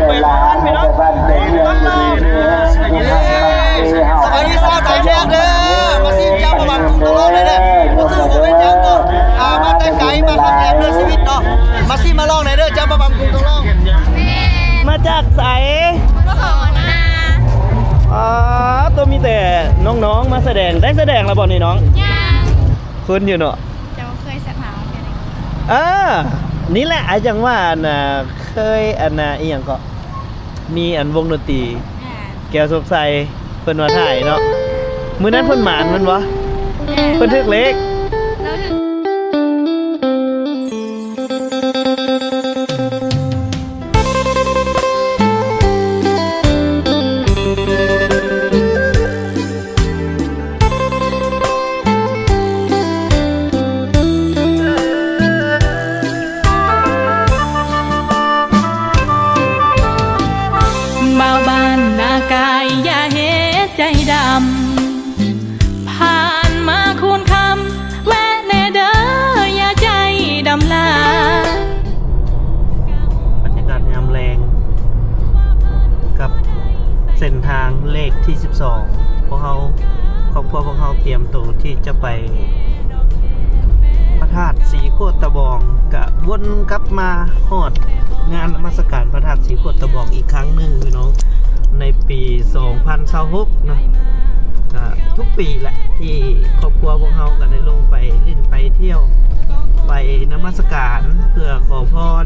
ສະບາຍດີຊາວໄທແຂກເດີ ມາຊີມຈ້ຳປາບັກກຸ້ງຕະຫຼອດເລີຍເດີ ບໍ່ຊື້ບໍ່ເປັນຫຍັງເນາະ ອ່າ ມາແຕ່ໄກມາຄັ້ງແລກໃນຊີວິດເນາະ ມາຊີມມາລອງແດ່ເດີ ຈ້ຳປາບັກກຸ້ງຕະຫຼອດ. ມາຈາກໃສ? ນະຄອນພະນົມ. ອໍ ໂຕ ມີແຕ່ນ້ອງໆມາສະແດງ ໄດ້ສະແດງແລ້ວບໍ່ນີ້ນ້ອງ? ຍັງ. ຄຸ້ນຢູ່ເນາະ ເຈົ້າເຄີຍສະຖານທີ່ນີ້. ເອີ ນີ້ແຫຼະ ອ້າຍຈັ່ງວ່າ ອັນນ່າ ເຄີຍ ອັນນ່າ ອີ່ຫຍັງເກາະ ມີອັນວົງດົນຕີ ແມ່ນ ແກ້ວໂຊກໄຊ ເພິ່ນມາຖ່າຍເນາະ ມື້ນັ້ນເພິ່ນໝານແມ່ນບໍ່? ແມ່ນ ເພິ່ນຖືກເລກ ລາວຖືກ. ບ່າວບ້ານນາກາຍ ຢ່າເຮັດໃຈດຳ ຜ່ານມາຄູນຄຳ ແວະແດ່ເດີ ຢ່າໃຈດຳຫຼາຍ. ບັນຍາກາດຍາມແລງ ກັບເສັ້ນທາງເລກທີສິບສອງ ພວກເຮົາ ຄອບຄົວພວກເຮົາຕຽມໂຕທີ່ຈະໄປພະທາດສີໂຄດຕະບອງ ກະວົນກັບມາຮອດງານນະມັດສະການພະທາດສີໂຄດຕະບອງອີກຄັ້ງໜຶ່ງພີ່ນ້ອງ ໃນປີສອງພັນຊາວຫົກເນາະ. ກະທຸກປີແຫຼະ ທີ່ຄອບຄົວພວກເຮົາກະໄດ້ລົງໄປຫຼິ້ນໄປທ່ຽວ ໄປນະມັດສະການເພື່ອຂໍພອນ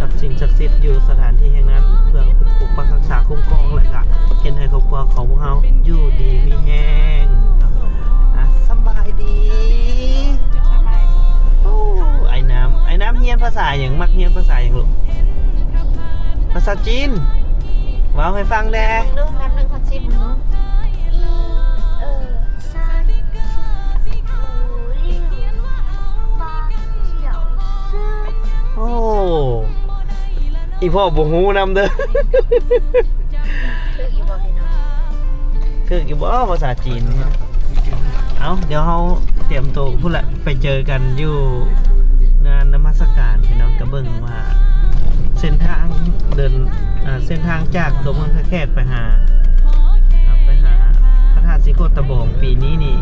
ກັບສິ່ງສັກສິດຢູ່ສະຖານທີ່ແຫ່ງນັ້ນ ເພື່ອປົກປັກຮັກສາຄຸ້ມຄອງ ແລະກະເຮັດໃຫ້ຄອບຄົວຂອງພວກເຮົາຢູ່ດີມີແຮງເນາະ. ອ່ະ ສະບາຍດີ. ໂອ້ ອ້າຍນ້ຳ ອ້າຍນ້ຳຮຽນພາສາຫຍັງ? ມັກຮຽນພາສາຫຍັງລູກ? ພາສາຈີນ. ເວົ້າໃຫ້ຟັງແດ່. ເລີ່ມນັບໜຶ່ງຮອດສິບເນາະ. ໂອ້ ອີພໍ່ບໍ່ຮູ້ນຳເດີ. ຖືກຢູ່ບໍ່ພີ່ນ້ອງ? ຖືກຢູ່ບໍ່ພາສາຈີນ? ເອົ້າ ດຽວເຮົາຕຽມໂຕພຸ້ນແຫຼະ ໄປເຈີກັນຢູ່ງານນະມັດສະການພີ່ນ້ອງ. ກະເບິ່ງວ່າເສັ້ນທາງເດີນ ເອີ ເສັ້ນທາງຈາກຕົວເມືອງທ່າແຂກໄປຫາ ໄປຫາພະທາດສີໂຄດຕະບອງປີນີ້ນີ້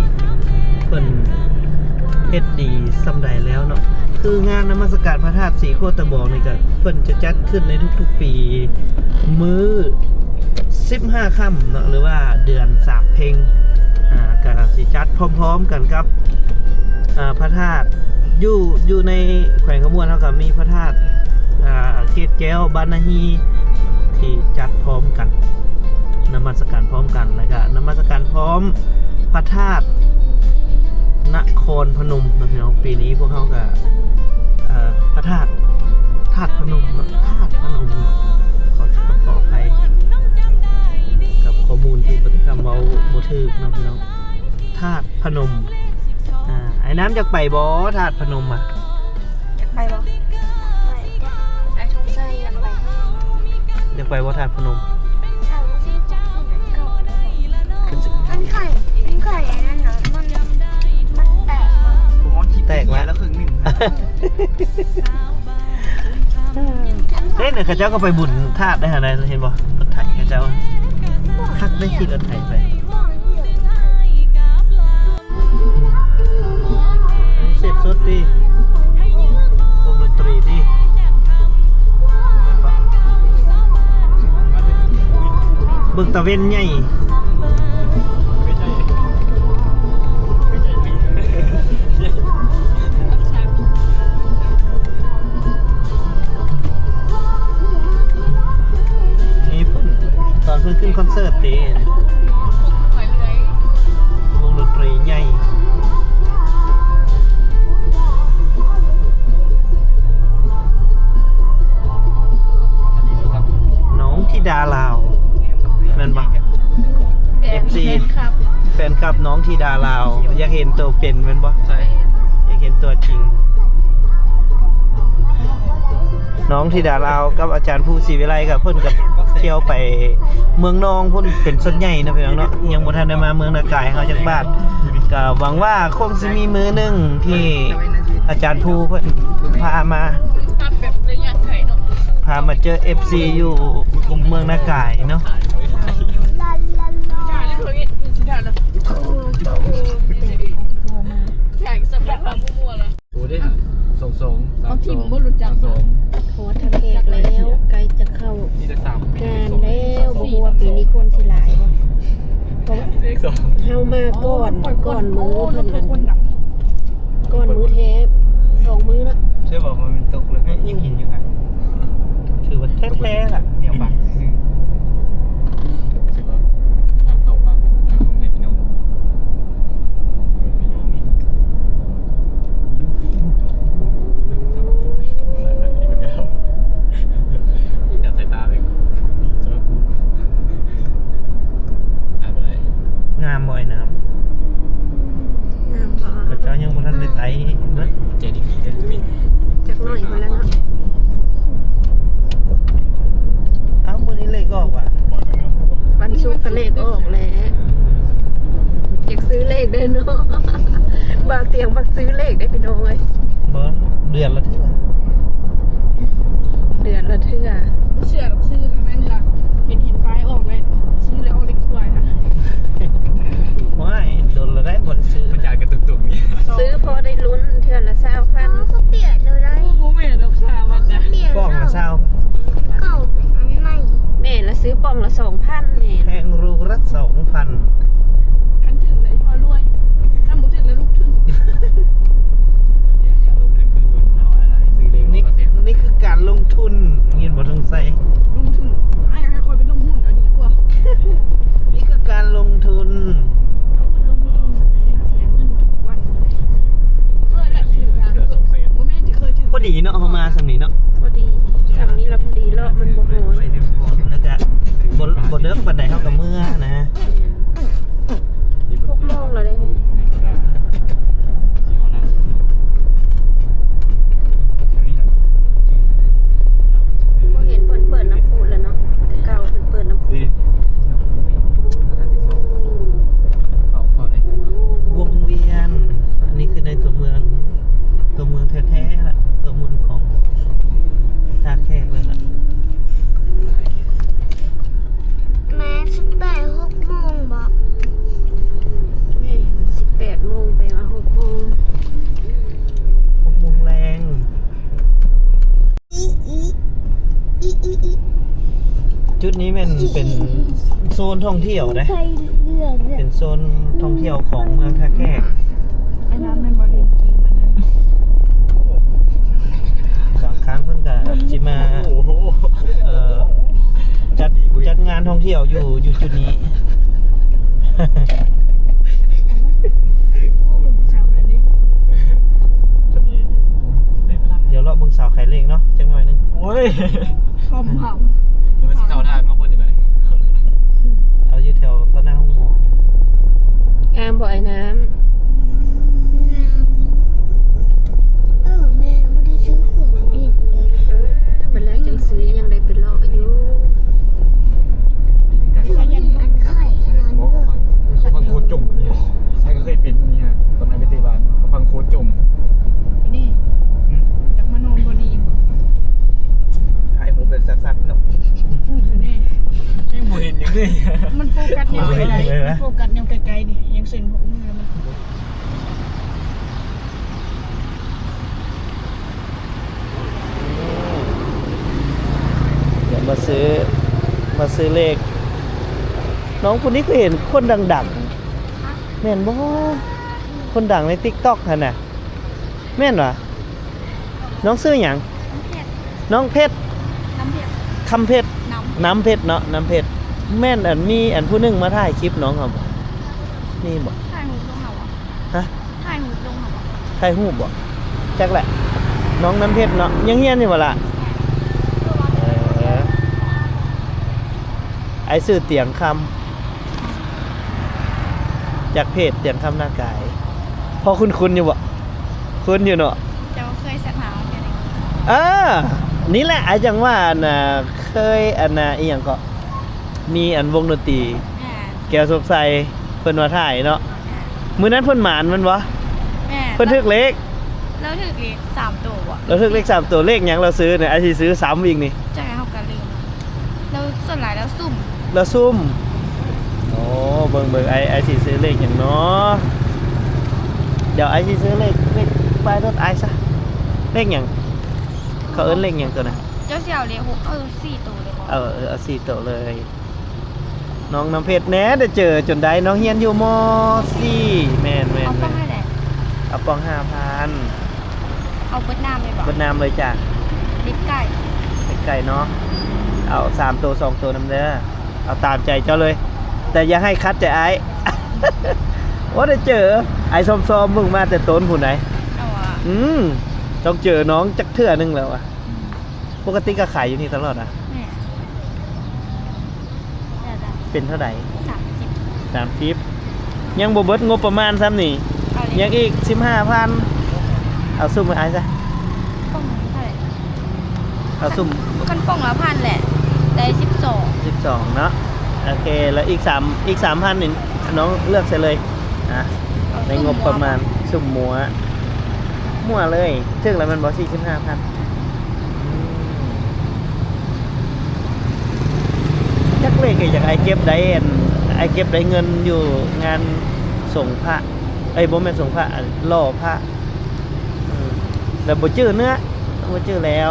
ເພິ່ນເຮັດດີສ່ຳໃດແລ້ວເນາະ. ຄືງານນະມັດສະການພະທາດສີໂຄດຕະບອງນີ້ກະ ເພິ່ນຈະຈັດຂຶ້ນໃນທຸກໆປີ ມື້ສິບຫ້າຄ່ຳເນາະ ຫຼືວ່າເດືອນສາມເພັງ ອ່າ ກະຊິຈັດພ້ອມໆກັນກັບ ອ່າ ພະທາດ ຢູ່ ຢູ່ໃນແຂວງຄຳມ່ວນເຮົາກະມີພະທາດ ອ່າ ເກດແກ້ວ ບ້ານນາຮີ ທີ່ຈັດພ້ອມກັນ ນະມັດສະການພ້ອມກັນ ແລ້ວກະນະມັດສະການພ້ອມພະທາດນະຄອນພະນົມເນາະພີ່ນ້ອງ. ປີນີ້ພວກເຮົາກະ ເອີ ພະທາດ ທາດພະນົມເນາະ ທາດພະນົມເນາະ. ຂໍ ຂໍອະໄພກັບຂໍ້ມູນທີ່ບໍ່ໄດ້ຄຳເວົ້າບໍ່ຖືກເນາະພີ່ນ້ອງ. ທາດພະນົມ. ອ່າ ອ້າຍນ້ຳຢາກໄປບໍ່ ທາດພະນົມອະ? ຢາກໄປບໍ່? ອ້າຍສົງໄສຢາກໄປ. ຢາກໄປບໍ່ທາດພະນົມ? ມັນໄຂ່ ມັນໄຂ່ອັນນັ້ນນະ ມັນ ມັນແຕກບໍ່? ແຕກແລ້ວ ແລ້ວເຄິ່ງໜຶ່ງ. ເດ້ ເຂົາເຈົ້າກະໄປບຸນທາດໄດ້ຫັ້ນນະ ເຫັນບໍ່? ລົດໄຖເຂົາເຈົ້າ ຄັກໄດ໋ ຂີ່ລົດໄຖໄປ. ເສບສົດຕິ ວົງດົນຕີຕິ ເບິ່ງຕາເວັນໃຫຍ່. ນີ້ເພິ່ນ ຕອນເພິ່ນຂຶ້ນຄອນເສີດຕິ ວົງດົນຕີໃຫຍ່. ນ້ອງທິດາລາວ ແມ່ນບໍ່? ແຟນ ເອັຟຊີ ແຟນຄລັບ ແຟນຄລັບນ້ອງທິດາລາວ ຢາກເຫັນໂຕເປັນແມ່ນບໍ່? ໃຊ່ ຢາກເຫັນຕົວຈິງ. ນ້ອງທິດາລາວກັບອາຈານພູ ສີວິໄລ ກະເພິ່ນກະທ່ຽວໄປເມືອງນອງພຸ້ນເປັນສ່ວນໃຫຍ່ເນາະພີ່ນ້ອງເນາະ ຍັງບໍ່ທັນໄດ້ມາເມືອງນາກາຍເຮົາຈັກບາດ. ກະຫວັງວ່າຄົງຊິມີມື້ໜຶ່ງທີ່ອາຈານພູເພິ່ນພາມາ. ຕັດແບບໄລຍະໄກເນາະ. ພາມາເຈີເອັຟຊີຢູ່ເມືອງນາກາຍເນາະ. ໂອ້ເດ້ ສອງສອງ ສາມສອງ ສາມສອງ ໂອ້ ຖ້າແຂກແລ້ວ ໃກ້ຈະເຂົ້າງານແລ້ວ ບໍ່ຮູ້ວ່າປີນີ້ຄົນຊິຫຼາຍບໍ່ ເພາະວ່າເຮົາມາກ່ອນ ກ່ອນມື້ເພິ່ນນັ້ນ ກ່ອນມື້ແທ້ສອງມື້ເນາະ. ເຊື່ອບໍ່ວ່າມັນຕົກແລ້ວກໍຍັງກິນຢູ່ຫັ້ນ ຖືວ່າແທ້ໆລະ ແນວບັງຊື່ໆ. ງາມບໍ່ອ້າຍນ້ຳ? ງາມບໍ່? ເຂົາເຈົ້າຍັງບໍ່ທັນໄດ້ໄຕ່ເບິດ ໃຈດີໆເດີ ຈັກໜ້ອຍພຸ້ນແຫຼະເນາະ. ອ້າວ ມື້ນີ້ເລກອອກຫວາ? ວັນສຸກກະເລກອອກແຫຼະ. ຢາກຊື້ເລກເດີເນາະ ບ່າວຕຽງມັກຊື້ເລກເດ້ພີ່ນ້ອງເອີຍ. ບໍ່ ເດືອນລະເທື່ອ ເດືອນລະເທື່ອ. ບໍ່ເຊື່ອດອກ ຊື້ທາງນັ້ນລະ ເຫັນ ເຫັນປ້າຍອອກແລ້ວ ຊື້ແລ້ວອອກເລກຄວາຍນະ. ໂອ້ຍ ດົນລະໄດ໋ບໍ່ໄດ້ຊື້ ມັນຈ່າຍກະຕຸກໆນີ້ ຊື້ພໍໄດ້ລຸ້ນເທື່ອລະຊາວພັນ. ເຂົາປ່ຽນແລ້ວໄດ໋ ໂອ້ ບໍ່ແມ່ນດອກ ສາມພັນນະ ປ່ອງລະຊາວ ເກົ່າເປັນອັນໃໝ່ ແມ່ນລະ ຊື້ປ່ອງລະສອງພັນ ແມ່ນ ແພງ ລູລະສອງພັນ. ຄັນຖືກລະພໍ່ລວຍ ຄັນບໍ່ຖືກລະລູກທຶນ. ນີ້ ນີ້ຄືການລົງທຶນ ຍິນບໍ່ ທອງໄຊ? ລົງທຶນ ອ້າຍ ໃຫ້ຂ້ອຍໄປລົງຫຸ້ນເອົາດີກວ່າ. ນີ້ຄືການລົງທຶນ ເສຍເງິນທຸກວັນ. ເຄີຍລະຖືກນະ ບໍ່ແມ່ນຊິເຄີຍຖືກ. ພໍດີເນາະ ເຮົາມາຊ່ຳນີ້ເນາະ ພໍດີຊ່ຳນີ້ລະ ພໍດີເລາະ ມັນບໍ່ຮ້ອນ ແລ້ວກະບໍ່ ບໍ່ເດິກປານໃດ ເຮົາກະເມືອນະ. ຫົກໂມງແລ້ວເດ້ນີ້. ບໍ່ເຫັນເພິ່ນເປີດນ້ຳພຸແລ້ວເນາະ ແຕ່ເກົ່າເພິ່ນເປີດນ້ຳພຸ. ວົງວຽນ ອັນນີ້ຄືໃນຕົວເມືອງ ຕົວເມືອງແທ້ໆລະ ຕົວເມືອງຂອງທ່າແຂກເລີຍລະ. ແມ່ ສິບແປດ ຫົກໂມງບໍ? ແມ່ນ ສິບແປດໂມງ ແປວ່າຫົກໂມງ ຫົກໂມງແລງ. ຈຸດນີ້ແມ່ນເປັນໂຊນທ່ອງທ່ຽວເດ້ ເປັນໂຊນທ່ອງທ່ຽວຂອງເມືອງທ່າແຂກ. ອັນນັ້ນແມ່ນບໍ່ເຫັນເກມອັນນັ້ນ ບາງຄັ້ງເພິ່ນກະຊິມາ ໂອ້ໂຫ ເອີ ຈັດ ຈັດງານທ່ອງທ່ຽວຢູ່ ຢູ່ຈຸດນີ້. ດຽວເລາະເບິ່ງສາວຂາຍເລກເນາະ ຈັກໜ້ອຍໜຶ່ງ. ໂອ້ຍ ຄວາມເມົາ ມັນຊິເຂົ້າທາງເຮົາບໍ່ຈັ່ງໃດ? ເອົາຢູ່ແຖວຕໍ່ໜ້າໂຮງໝໍ. ງາມບໍ່ອ້າຍນ້ຳ? ງາມ. ເອີ ແມ່ບໍ່ໄດ້ຊື້ຂອງຫຼິ້ນເລີຍ. ເອີ ບັດແລ້ວຈັ່ງຊື້ ຍັງໄດ້ໄປເລາະຢູ່. ອັນໄຂ່ອັນນັ້ນເດີ ເຂົາພັງໂຄຈົມນີ້ ໃຜກໍເຄີຍເປັນນີ້ ຕອນນັ້ນໄປເຕະບານ ເຂົາພັງໂຄຈົມ. ນີ້ ຢາກມານອນບ່ອນນີ້ອີກ. ຖ່າຍຮູບແບບສັ້ນໆເນາະ. ນີ້ ຍັງບໍ່ເຫັນຫຍັງເລີຍ. ມັນໂຟກັສແນວໄກໆ ມັນໂຟກັສແນວໄກໆນີ້ ຢ່າງເຊັ່ນພວກມືແລ້ວມັນ ດຽວມາຊື້ ມາຊື້ເລກ. ນ້ອງຜູ້ນີ້ຄືເຫັນຄົນດັງໆ ແມ່ນບໍ່? ຄົນດັງໃນຕິກຕັອກຫັ້ນນະ ແມ່ນຫວາ? ນ້ອງຊື່ຫຍັງ? ນ້ຳເພັດ ນ້ອງເພັດ ນ້ຳເພັດ ນ້ຳເພັດ ນ້ຳເພັດເນາະ ນ້ຳເພັດ. ແມ່ນອັນ ມີອັນຜູ້ໜຶ່ງມາຖ່າຍຄລິບນ້ອງເຮົາບໍ່? ມີບໍ່? ຖ່າຍຮູບລົງເຮົາບໍ່? ຮະ? ຖ່າຍຮູບລົງເຮົາບໍ່? ຖ່າຍຮູບບໍ່? ຈັກແຫຼະ ນ້ອງນ້ຳເພັດເນາະ. ຍັງຮຽນຢູ່ບໍ່ລະ? ເອີ ອ້າຍຊື່ຕຽງຄຳ ຈາກເພຈຕຽງຄຳນາກາຍ. ພໍຄຸ້ນໆຢູ່ບໍ່? ຄຸ້ນຢູ່ເນາະ. ເຈົ້າເຄີຍສັດຫາເທື່ອໜຶ່ງ. ເອີ ນີ້ແຫຼະ ອ້າຍຈັ່ງວ່າ ອັນນ່າ ເຄີຍ ອັນນ່າ ອີ່ຫຍັງເກາະ ມີອັນວົງດົນຕີ ແມ່ນ ແກ້ວໂຊກໄຊ ເພິ່ນມາຖ່າຍເນາະ. ແມ່ນ ມື້ນັ້ນເພິ່ນໝານແມ່ນບໍ່? ແມ່ນ ເພິ່ນຖືກເລກ ລາວຖືກເລກສາມໂຕບໍ່? ລາວຖືກເລກສາມໂຕ. ເລກຫຍັງລາວຊື້ນີ້? ອ້າຍຊິຊື້ຊ້ຳອີກນີ້. ເຈົ້ ສ່ວນຫຼາຍແລ້ວຊຸ່ມ ແລ້ວຊຸ່ມ. ໂອ້ ເບິ່ງໆ ອ້າຍ ອ້າຍຊິຊື້ເລກຫຍັງເນາະ? ດຽວອ້າຍຊິຊື້ເລກ ເລກປ້າຍລົດອ້າຍຊະ. ເລກຫຍັງ? ເຂົາເອີ້ນເລກຫຍັງໂຕນັ້ນ? ເຈົ້າຊິເອົາເລກຫົກ ເອົາສີ່ໂຕເລີຍບໍ່? ເອີ ເອີ ເອົາສີ່ໂຕເລີຍ. ນ້ອງນ້ຳເພັດແນ່ ໄດ້ເຈີຈົນໄດ້. ນ້ອງຮຽນຢູ່ ມໍສີ່. ແມ່ນໆໆ. ເອົາປ່ອງເທົ່າໃດ? ເອົາປ່ອງຫ້າພັນ. ເອົາເບິດນ້ຳເລີຍບໍ່? ເບິດນ້ຳເລີຍຈ້າ. ເລັກໄກ່ ເລັກໄກ່ເນາະ. ເອົາສາມໂຕ ສອງໂຕນຳເດີ. ເອົາຕາມໃຈເຈົ້າເລີຍ ແຕ່ຢ່າໃຫ້ຂັດໃຈອ້າຍ. ໂອ້ ໄດ້ເຈີ ອ້າຍຊອມໆ ເບິ່ງມາແຕ່ຕົ້ນພຸ້ນໃດ. ເອົາຫວາ? ອືມ ຕ້ອງເຈີນ້ອງຈັກເທື່ອໜຶ່ງແລ້ວຫວາ. ອືມ ປົກກະຕິກໍຂາຍຢູ່ນີ້ຕະຫຼອດນະ. ແມ່ນ. ເປັນເທົ່າໃດ? ສາມສິບ ສາມສິບ. ຍັງບໍ່ເບິດງົບປະມານຊ້ຳນີ້. ເອົາເລີຍ ຍັງອີກສິບຫ້າພັນ. ເອົາຊຸ່ມໃຫ້ອ້າຍຊະ. ປ່ອງເທົ່າໃດ? ເອົາຊຸ່ມ ຄັນປ່ອງລະພັນແຫຼະ ໄດ້ສິບສອງ ສິບສອງເນາະ. ໂອເຄ ແລ້ວອີກສາມ ອີກສາມພັນນີ້ ນ້ອງເລືອກໃສ່ເລີຍ. ອ່ະ ເອົາ ໃນງົບປະມານ ຊຸ່ມມົ້ວ ມົ້ວເລີຍ. ຖືກແລ້ວແມ່ນບໍ່? ສີ່ສິບຫ້າພັນ. ອືມ ຈັກເລກກໍຢາກ ອ້າຍເກັບໄດ້ ອັນ ອ້າຍເກັບໄດ້ເງິນຢູ່ງານສົງພະ ເອີຍ ບໍ່ແມ່ນສົງພະ ອັນ ຫຼໍ່ພະ. ເອີ ແລ້ວບໍ່ຈື່ເນື້ອ ບໍ່ຈື່ແລ້ວ.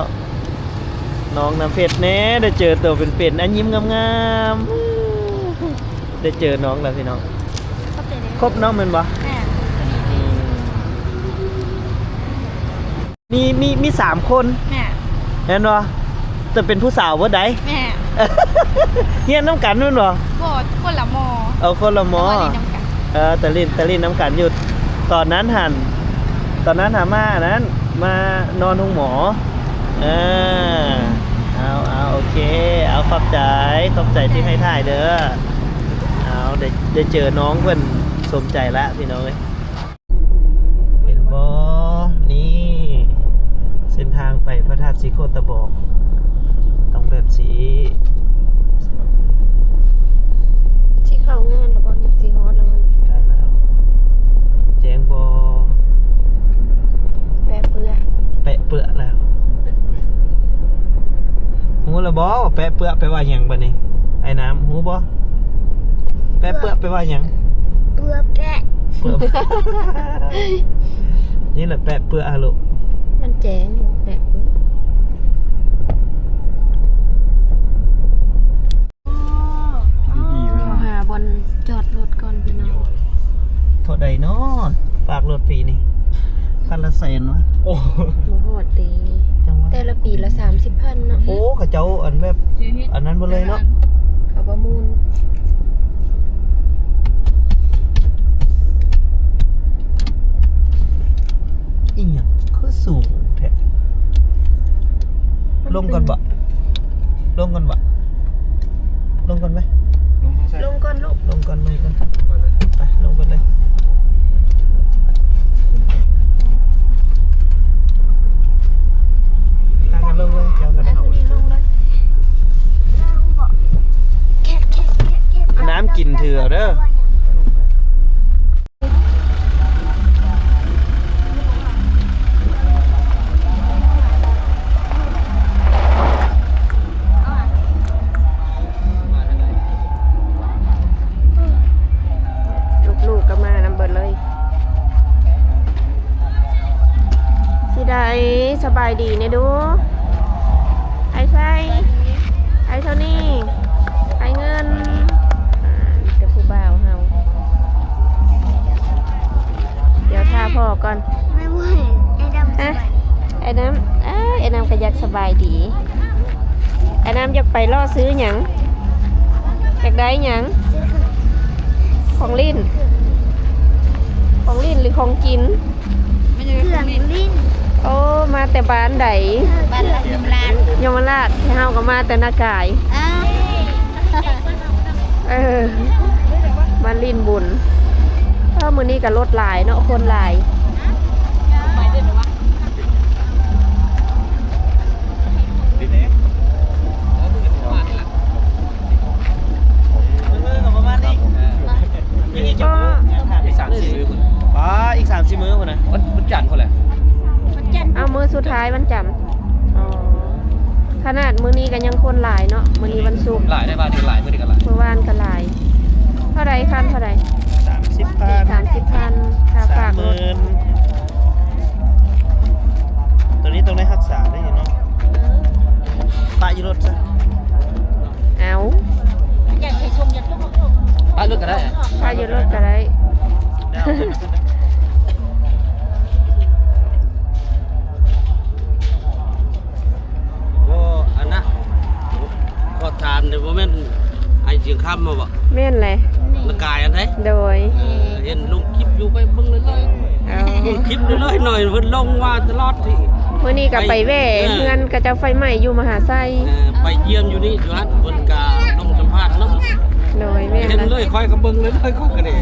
ນ້ອງນ້ຳເພັດແນ່ ໄດ້ເຈີໂຕເປັນໆ ອັນຍິ້ມງາມໆ. ໄດ້ເຈີນ້ອງແລ້ວພີ່ນ້ອງ. ຂອບໃຈເດີ. ຄົບນ້ອງແມ່ນບໍ່? ແມ່ນ. ມີ ມີ ມີສາມຄົນ. ແມ່ນ. ແມ່ນບໍ່? ແຕ່ເປັນຜູ້ສາວເບິດໃດ໋. ແມ່ນ. ຮຽນນຳກັນແມ່ນບໍ່? ບໍ່ ຄົນລະມໍ. ເອົາ ຄົນລະມໍ. ແຕ່ວ່າຫຼິ້ນນຳກັນ. ເອີ ແຕ່ຫຼິ້ນ ແຕ່ຫຼິ້ນນຳກັນຢູ່. ຕອນນັ້ນຫັ້ນ ຕອນນັ້ນຫາມາອັນນັ້ນ ມານອນໂຮງໝໍ. ເອີ ເອົາ ເອົາ ໂອເຄ ເອົາ ຂອບໃຈ ຂອບໃຈທີ່ໃຫ້ຖ່າຍເດີ. ເອົາ ໄດ້ ໄດ້ເຈີນ້ອງເພິ່ນ ສົມໃຈລະພີ່ນ້ອງເອີຍ. ເຫັນບໍ່? ນີ້ ເສັ້ນທາງໄປພະທາດສີໂຄດຕະບອງ ຕ້ອງແບບຊີ້. ຊິເຂົ້າງານແລ້ວບໍ່ນີ້? ຊິຮອດແລ້ວບໍ່ນີ້? ໃກ້ແລ້ວ. ແຈ້ງບໍ່? ແປະເປື້ອ ແປະເປື້ອແລ້ວ. ຮູ້ແລ້ວບໍ່ວ່າແປະເປື້ອແປວ່າຫຍັງບັດນີ້? ອ້າຍນ້ຳ ຮູ້ບໍ່? ແປະເປື້ອແປວ່າຫຍັງ? ເປື້ອແປະ ເປື້ອ ນີ້ແຫຼະແປະເປື້ອຫັ້ນລູກ. ມັນແຈ້ງຢູ່ ແປະເປື້ອ. ເຮົາຫາບ່ອນຈອດລົດກ່ອນພີ່ນ້ອງ. ເທົ່າໃດເນາະ? ຝາກລົດປີນີ້ ຄັນລະແສນວະ? ໂອ້ ບໍ່ຮອດເດ. ຈັ່ງຫວະ ແຕ່ລະປີລະສາມສິບພັນເນາະ. ໂອ້ ເຂົາເຈົ້າອັນແບບ ອັນນັ້ນເບິດເລີຍເນາະ. ເຂົາປະມູນ. ອີຫຍັງຄືສູງແທ້? ລົງກ່ອນບໍ? ລົງກ່ອນບໍ? ລົງກ່ອນໄໝ? ລົງກ່ອນລູກ. ລົງກ່ອນເມື່ອຍກ່ອນ. ໄປ ລົງກ່ອນເລີຍ. ພາກັນລົງເລີຍ. ເຈົ້າກໍໄດ້. ນ້ຳກິນເທື່ອເດີ. ລູກໆກໍມານຳເບິດເລີຍ. ຊິໄດ້ສະບາຍດີແດ່ດູ. ອ້າຍໄຊ ອ້າຍໂທນີ້ ອ້າຍເງິນ ອ່າ ມີແຕ່ຜູ້ບ່າວເຮົາ. ດຽວຖ້າພໍ່ກ່ອນ. ແມ່ນບໍ່ ອ້າຍດຳ ສະບາຍດີ. ອ້າຍນ້ຳ ອ້າຍ ອ້າຍນ້ຳກໍຢາກສະບາຍດີ. ອ້າຍນ້ຳຢາກໄປເລາະຊື້ຫຍັງ? ຢາກໄດ້ຫຍັງ? ຊື້ເຄື່ອງ ຂອງຫຼິ້ນ. ຂອງຫຼິ້ນ ຂອງຫຼິ້ນ ຫຼືຂອງກິນ? ເຄື່ອງຫຼິ້ນ. ໂອ້ ມາແຕ່ບ້ານໃດ? ບ້ານຍມລາດ. ຍມລາດ. ເຮົາກໍມາແຕ່ນາກາຍ. ເອີ ເອີ ມາຫຼິ້ນບຸນ. ເອີ ມື້ນີ້ກໍລົດຫຼາຍເນາະ ຄົນຫຼາຍ. ອີກສາມສີ່ມື້ພຸ້ນ. ປ້າ ອີກສາມສີ່ມື້ພຸ້ນນະ. ວັນ ວັນຈັນພຸ້ນແຫຼະ. ເອົາ ມື້ສຸດທ້າຍວັນຈັນ. ອໍ. ຂະໜາດມື້ນີ້ກໍຍັງຄົນຫຼາຍເນາະ, ມື້ນີ້ວັນສຸກ. ຫຼາຍໄດ໋, ວານນີ້ກໍຫຼາຍ, ມື້ນີ້ກໍຫຼາຍ. ເມື່ອວານກໍຫຼາຍ. ເທົ່າໃດຄັນ ເທົ່າໃດ? ສາມສິບພັນ. ສາມສິບພັນ ຄ່າຝາກລົດ. ສາມໝື່ນ. ໂຕນີ້ຕ້ອງໄດ້ຮັກສາໄດ້ເນາະ. ປະຢູ່ລົດຊະ. ເອົາ ຢາກໃຫ້ຊົມ ຢາກຊົມ ປະລົດກໍໄດ້. ປະຢູ່ລົດກໍໄດ້. ບໍ່ ອັນນະ ຂໍຖາມເດີ້ ບໍ່ແມ່ນອ້າຍສຽງຄຳບໍ່? ແມ່ນແຫຼະ. ນະກາຍອັນໃດ? ໂດຍ. ເອີ ເຫັນລົງຄລິບຢູ່ ໄປເບິ່ງເລີຍ. ເອີ ເບິ່ງຄລິບເລີຍ ໜ້ອຍເພິ່ນລົງມາຕະຫຼອດ. ມື້ນີ້ກໍໄປແວ່ ເອີ ເຮືອນຂະເຈົ້າໄຟໄໝ້ຢູ່ມະຫາໄຊ. ເອີ ໄປຢ້ຽມຢູ່ນີ້ ຢູ່ຫັ້ນ ເພິ່ນກໍລົງສຳພາດເນາະ. ໂດຍ ແມ່ນ ເຫັນເລີຍ ຂ້ອຍກໍເບິ່ງເລີຍ ຂ້ອຍກໍໄດ້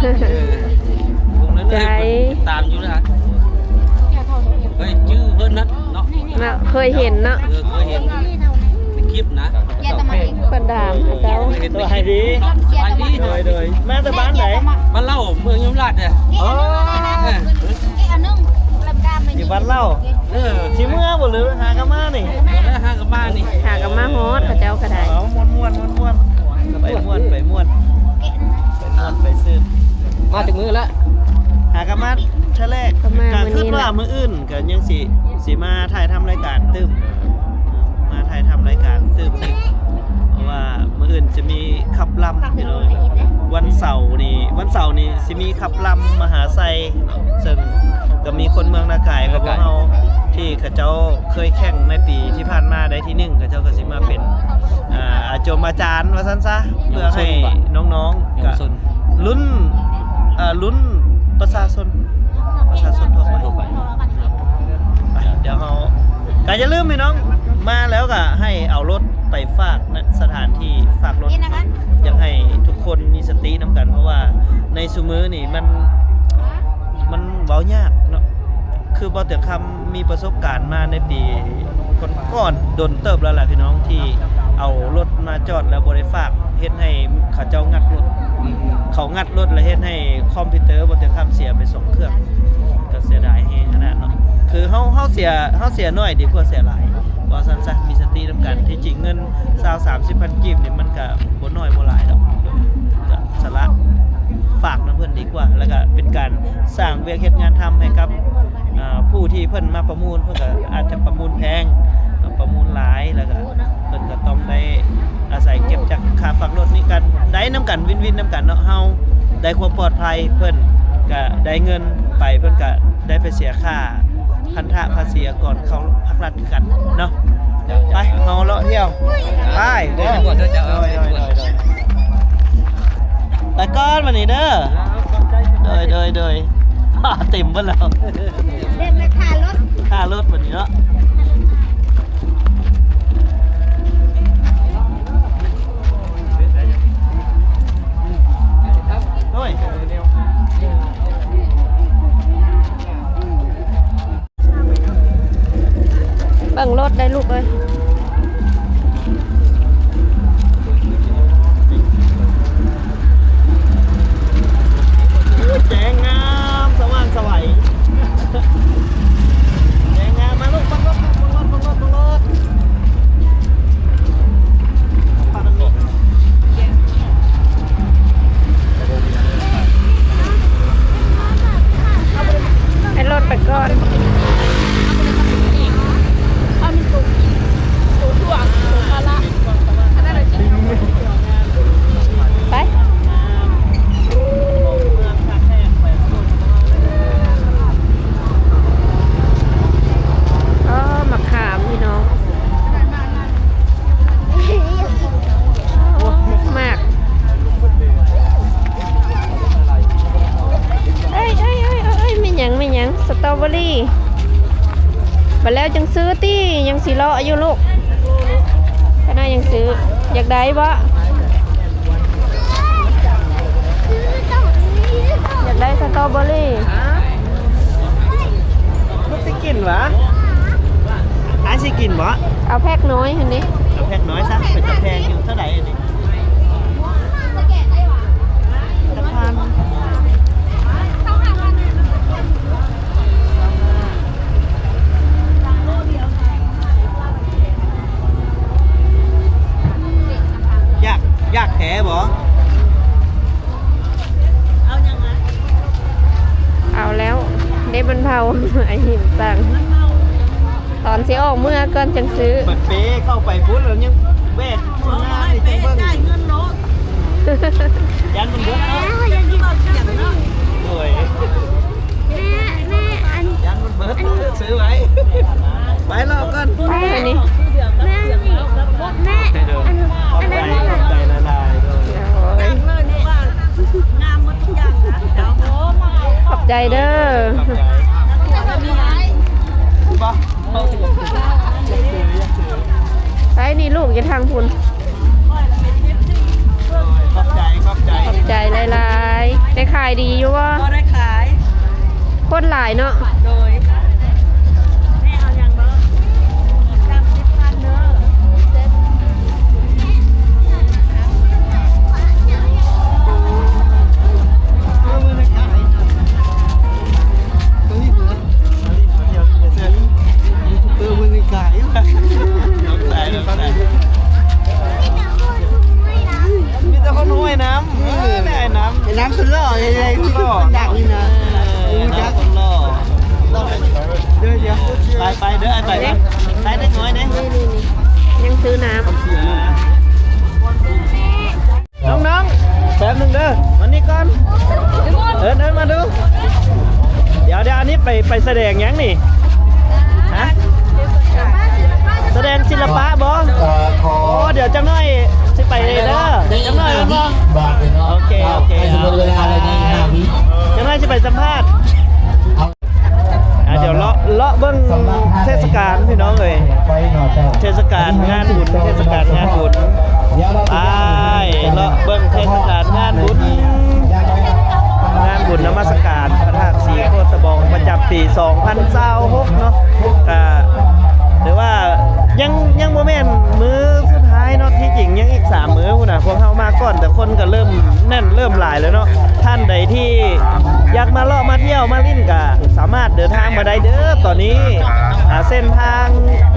ເອີ ເບິ່ງເລີຍ ຕິດຕາມຢູ່ນະ. ເຄີຍຈື່ເພິ່ນນະເນາະ. ເນາະ ເຄີຍເຫັນເນາະ. ເອີ ເຄີຍເຫັນໃນຄລິບນະ. ເພິ່ນຖາມເຈົ້າ. ສະບາຍດີ. ໂດຍ ໂດຍ. ມາແຕ່ບ້ານໃດ? ບ້ານເລົ່າ ເມືອງຍົມລາດເດ້. ອໍ ຢູ່ບ້ານເລົ່າ. ເອີ ຊິເມືອບໍ່ ຫຼືຫາກັນມານີ້? ຫາກັນມານີ້ ຫາກັນມາຮອດ ເຂົາເຈົ້າກໍໄດ້. ເອົາ ມ່ວນໆ ມ່ວນໆ ໄປມ່ວນ ໄປມ່ວນ ໄປມ່ວນ ໄປຊື່ນ. ມາຈັກມື້ລະ? ຫາກັນມາເທື່ອແລກ. ກໍມາ ກໍຄິດວ່າມື້ອື່ນ ກໍຍັງຊິ ຊິມາຖ່າຍທຳລາຍການຕື່ມ ມາຖ່າຍທຳລາຍການຕື່ມໜຶ່ງ ເພາະວ່າມື້ອື່ນຈະມີຂັບລຳພີ່ນ້ອງ. ວັນເສົານີ້ ວັນເສົານີ້ຊິມີຂັບລຳມະຫາໄຊ ເຊິ່ງກໍມີຄົນເມືອງນາກາຍຂອງພວກເຮົາ ທີ່ເຂົາເຈົ້າເຄີຍແຂ່ງໃນປີທີ່ຜ່ານມາໄດ້ທີໜຶ່ງ ເຂົາເຈົ້າກໍຊິມາເປັນ ອ່າ ອາຈົມອາຈານວ່າຊັ້ນຊະ ເພື່ອໃຫ້ນ້ອງໆ ເຍົາວະຊົນ ກໍລຸ້ນ ເອີ ລຸ້ນປະຊາຊົນ ປະຊາຊົນທົ່ວໄປ. ໄປ ດຽວເຮົາ ກໍຢ່າລືມພີ່ນ້ອງ ມາແລ້ວກໍໃຫ້ເອົາລົດໄປຝາກນະ ສະຖານທີ່ຝາກລົດ. ຢາກໃຫ້ທຸກຄົນມີສະຕິນຳກັນ ເພາະວ່າໃນຊຸມື້ນີ້ມັນ ມັນເວົ້າຍາກເນາະ. ຄືບໍ່ເຕີງຄຳມີປະສົບການມາໃນປີກ່ອນໆ ດົນເຕີບແລ້ວລະພີ່ນ້ອງ ທີ່ເອົາລົດມາຈອດແລ້ວບໍ່ໄດ້ຝາກ ເຮັດໃຫ້ເຂົາເຈົ້າງັດລົດ ເຂົາງັດລົດແລ້ວເຮັດໃຫ້ຄອມພິວເຕີບໍ່ເຕີງຄຳເສຍໄປສອງເຄື່ອງ ກໍເສຍດາຍແຮງຂະໜາດເນາະ. ຄືເຮົາ ເຮົາເສຍ ເຮົາເສຍໜ້ອຍດີກວ່າເສຍຫຼາຍ ວ່າຊັ້ນຊະ ມີສະຕິນຳກັນ. ທີ່ຈິງເງິນຊາວສາມສິບພັນກີບນີ້ ມັນກໍບໍ່ໜ້ອຍບໍ່ຫຼາຍດອກ ກໍສະຫຼະຝາກນຳເພິ່ນດີກວ່າ ແລ້ວກໍເປັນການ ສ້າງວຽກເຮັດງານທຳໃຫ້ກັບ ເອີ ຜູ້ທີ່ເພິ່ນມາປະມູນ ເພິ່ນກໍອາດຈະປະມູນແພງ ປະມູນຫຼາຍ ແລ້ວກໍເພິ່ນກໍຕ້ອງໄດ້ອາໄສເກັບຈາກຄ່າຝາກລົດນີ້ກັນ ໄດ້ນຳກັນ ວິນວິນນຳກັນເນາະ. ເຮົາໄດ້ຄວາມປອດໄພ ເພິ່ນກໍໄດ້ເງິນໄປ ເພິ່ນກໍໄດ້ໄປເສຍຄ່າພັນທະພາສີອາກອນເຂົ້າພາກລັດຄືກັນເນາະ. ໄປ ເຮົາເລາະທ່ຽວ ໄປເດີ. ໂດຍ ໂດຍ ໂດຍ ໂດຍ. ໄປກ່ອນບັດນີ້ເດີ. ໂດຍ ໂດຍ ໂດຍ. ເຕັມເບິດແລ້ວ ເຕັມແລ້ວ ຄ່າລົດ ຄ່າລົດບັດນີ້ເນາະ. ໂອ້ຍ. ເບິ່ງລົດໄດ້ລູກເອີຍ. ແຈ້ງງາມ ສະຫວ່າງສະໄຫວ ແຈ້ງງາມ. ມາລູກ ເບິ່ງລົດ ເບິ່ງລົດ ເບິ່ງລົດ ເບິ່ງລົດ. ໃຫ້ລົດໄປກ່ອນ. ໄປ. ອໍ ໝາກຂາມພີ່ນ້ອງ. ໂອ້ ໝາກ. ເອີຍ ເອີຍ ເອີຍ ເອີຍ ແມ່ນຫຍັງ ແມ່ນຫຍັງ? ສະຕໍເບີຣີ. ບັດແລ້ວຈັ່ງຊື້ຕິ ຍັງຊິເລາະຢູ່ລູກ. ຂ້າງໜ້າຍັງຊື້. ຢາກໄດ້ບໍ່? ຢາກໄດ້ສະຕໍເບີຣີ. ລູກຊິກິນຫວາ? ອ້າຍຊິກິນບໍ່? ເອົາແພັກນ້ອຍຫັ້ນເດ້. ເອົາແພັກນ້ອຍຊະ. ເປັນຕາແພງຢູ່. ເທົ່າໃດອັນນີ້? ຈັກພັນ? ຊາວຫ້າ. ຊາວຫ້າ. ໂລດຽວ. ເອົາໄອ້ຫິມຕັ້ງ ຕອນຊິອອກເມືອກ່ອນຈັ່ງຊື້ ບັດເປເຂົ້າໄປພຸ້ນແລ້ວຍັງແວະ ໂອ້ຍ ໄດ້ເງິນໂລດ ຢ້ານມັນເບິດເນາະ ໂອ້ຍ ແມ່ ແມ່ ອັນ ຢ້ານມັນເບິດ ອັນ ຊື້ໄວ້ ໄປລໍກ່ອນ ໄປນີ້ ແມ່ ແມ່ ອັນ ອັນນັ້ນ ຂອບໃຈຫຼາຍໆ ໂດຍ ໂອ້ຍ ງາມໝົດທຸກຢ່າງນະ ຂອບໃຈເດີ ຂອບໃຈ ໄປນີ້ລູກຢູ່ທາງພຸ້ນ ຂອບໃຈ ຂອບໃຈ ຂອບໃຈຫຼາຍໆ ໄດ້ຂາຍດີຢູ່ບໍ່? ບໍ່ໄດ້ຂາຍ ຄົນຫຼາຍເນາະ ໂດຍ ແມ່ເອົາຫຍັງບໍ່? ສາມສິບພັນເດີ. ເອີ ມື້ນີ້ກາຍ ມີແຕ່ຄົນຫ້ວຍນ້ຳ ເອີ ໄອ້ນ້ຳ ໄອ້ນ້ຳສຸດຫຼໍ່ ໄອ້ ໄອ້ໜ້າຄົນຫຼໍ່ ເອີ ໄອ້ໜ້າຄົນຫຼໍ່ ເດີ ເດີ ໄປ ໄປເດີ ໄປ ໄປ ໄປເດັກນ້ອຍເດ້ ນີ້ໆ ຍັງຊື້ນ້ຳ ອ່າ ນ້ອງໆ ແປັບໜຶ່ງເດີ ມານີ້ກ່ອນ ເອີ້ນ ເອີ້ນມາດູ ດຽວໆ ອັນນີ້ໄປ ໄປສະແດງຫຍັງນີ້? ຮະ? ສະແດງສິລະປະບໍ? ໂອ້ ດຽວຈັກໜ້ອຍຊິໄປເດີ ຈັກໜ້ອຍແມ່ນບໍ່? ໂອເຄ ໂອເຄ ຈັກໜ້ອຍຊິໄປສຳພາດ ອ່າ ດຽວເລາະ ເລາະເບິ່ງເທດສະການພີ່ນ້ອງເອີຍ ເທດສະການງານບຸນ ເທດສະການງານບຸນ ໄປເລາະເບິ່ງເທດສະການງານບຸນ ງານບຸນນະມັດສະການພະທາດສີໂຄດຕະບອງ ປະຈຳປີສອງພັນຊາວຫົກເນາະ ກະຖືວ່າຍັງ ຍັງບໍ່ແມ່ນມື້ສຸດທ້າຍເນາະ ທີ່ຈິງຍັງອີກສາມມື້ພຸ້ນນະ ພວກເຮົາມາກ່ອນ ແຕ່ຄົນກະເລີ່ມແໜ້ນເລີ່ມຫຼາຍແລ້ວເນາະ ທ່ານໃດທີ່ ຢາກມາເລາະມາທ່ຽວມາຫຼິ້ນກະສາມາດເດີນທາງມາໄດ້ເດີ ຕອນນີ້ ອ່າ ເສັ້ນທາງ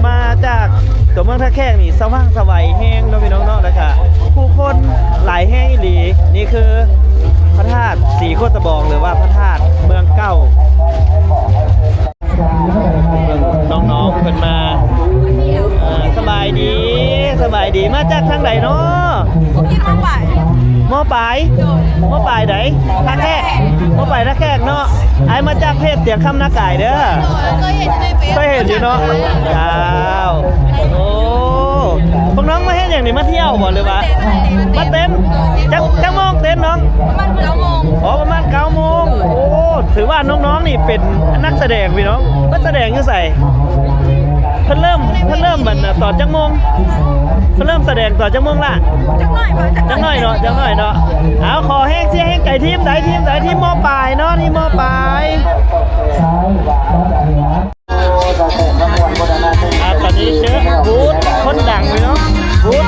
ມາຈາກຕົວເມືອງທ່າແຂກນີ້ສະຫວ່າງສະໄຫວແຮງເນາະພີ່ນ້ອງເນາະ ແລ້ວກະຜູ້ຄົນຫຼາຍແຮງອີ່ຫຼີ ນີ້ຄືພະທາດສີໂຄດຕະບອງ ຫຼືວ່າພະທາດເມືອງເກົ່າ ເບິ່ງນ້ອງໆເພິ່ນມາ ເອີ ສະບາຍດີ ສະບາຍດີ ມາຈາກທາງໃດເນາະ? ມ.ປາຍ ມ.ປາຍ ໂດຍ ມ.ປາຍໃດ? ທ່າແຂກ ມ.ປາຍທ່າແຂກເນາະ ອ້າຍມາຈາກເພຈຕຽງຄຳນາກາຍເດີ ໂດຍ ເຄີຍເຫັນຢູ່ໃນເຟສ ເຄີຍເຫັນຢູ່ເນາະ ເຈົ້າ ໂອ້ ພວກນ້ອງມາເຮັດຫຍັງນີ້ ມາທ່ຽວບໍ່ ຫຼືວ່າມາເຕັ້ນ? ຈັກ ຈັກໂມງເຕັ້ນນ້ອງ? ປະມານເກົ້າໂມງ ອໍ ປະມານເກົ້າໂມງ ໂອ້ ຖືວ່ານ້ອງໆນີ້ເປັນນັກສະແດງພີ່ນ້ອງ ມາສະແດງຢູ່ໃສ? ເພິ່ນເລີ່ມ ເພິ່ນເລີ່ມອັນຕອນຈັກໂມງ? ເພິ່ນເລີ່ມສະແດງຕອນຈັກໂມງລະ? ຈັກໜ້ອຍເນາະ ຈັກໜ້ອຍເນາະ ເອົາ ຂໍແຮງເຊຍແຮງໃຈທີມໃດ ທີມໃດ ທີມ ມ.ປາຍ ເນາະ ທີມ ມ.ປາຍ ອ່າ ຕອນນີ້ເຈີບູດຄົນດັງເລີຍເນາະ ບູດ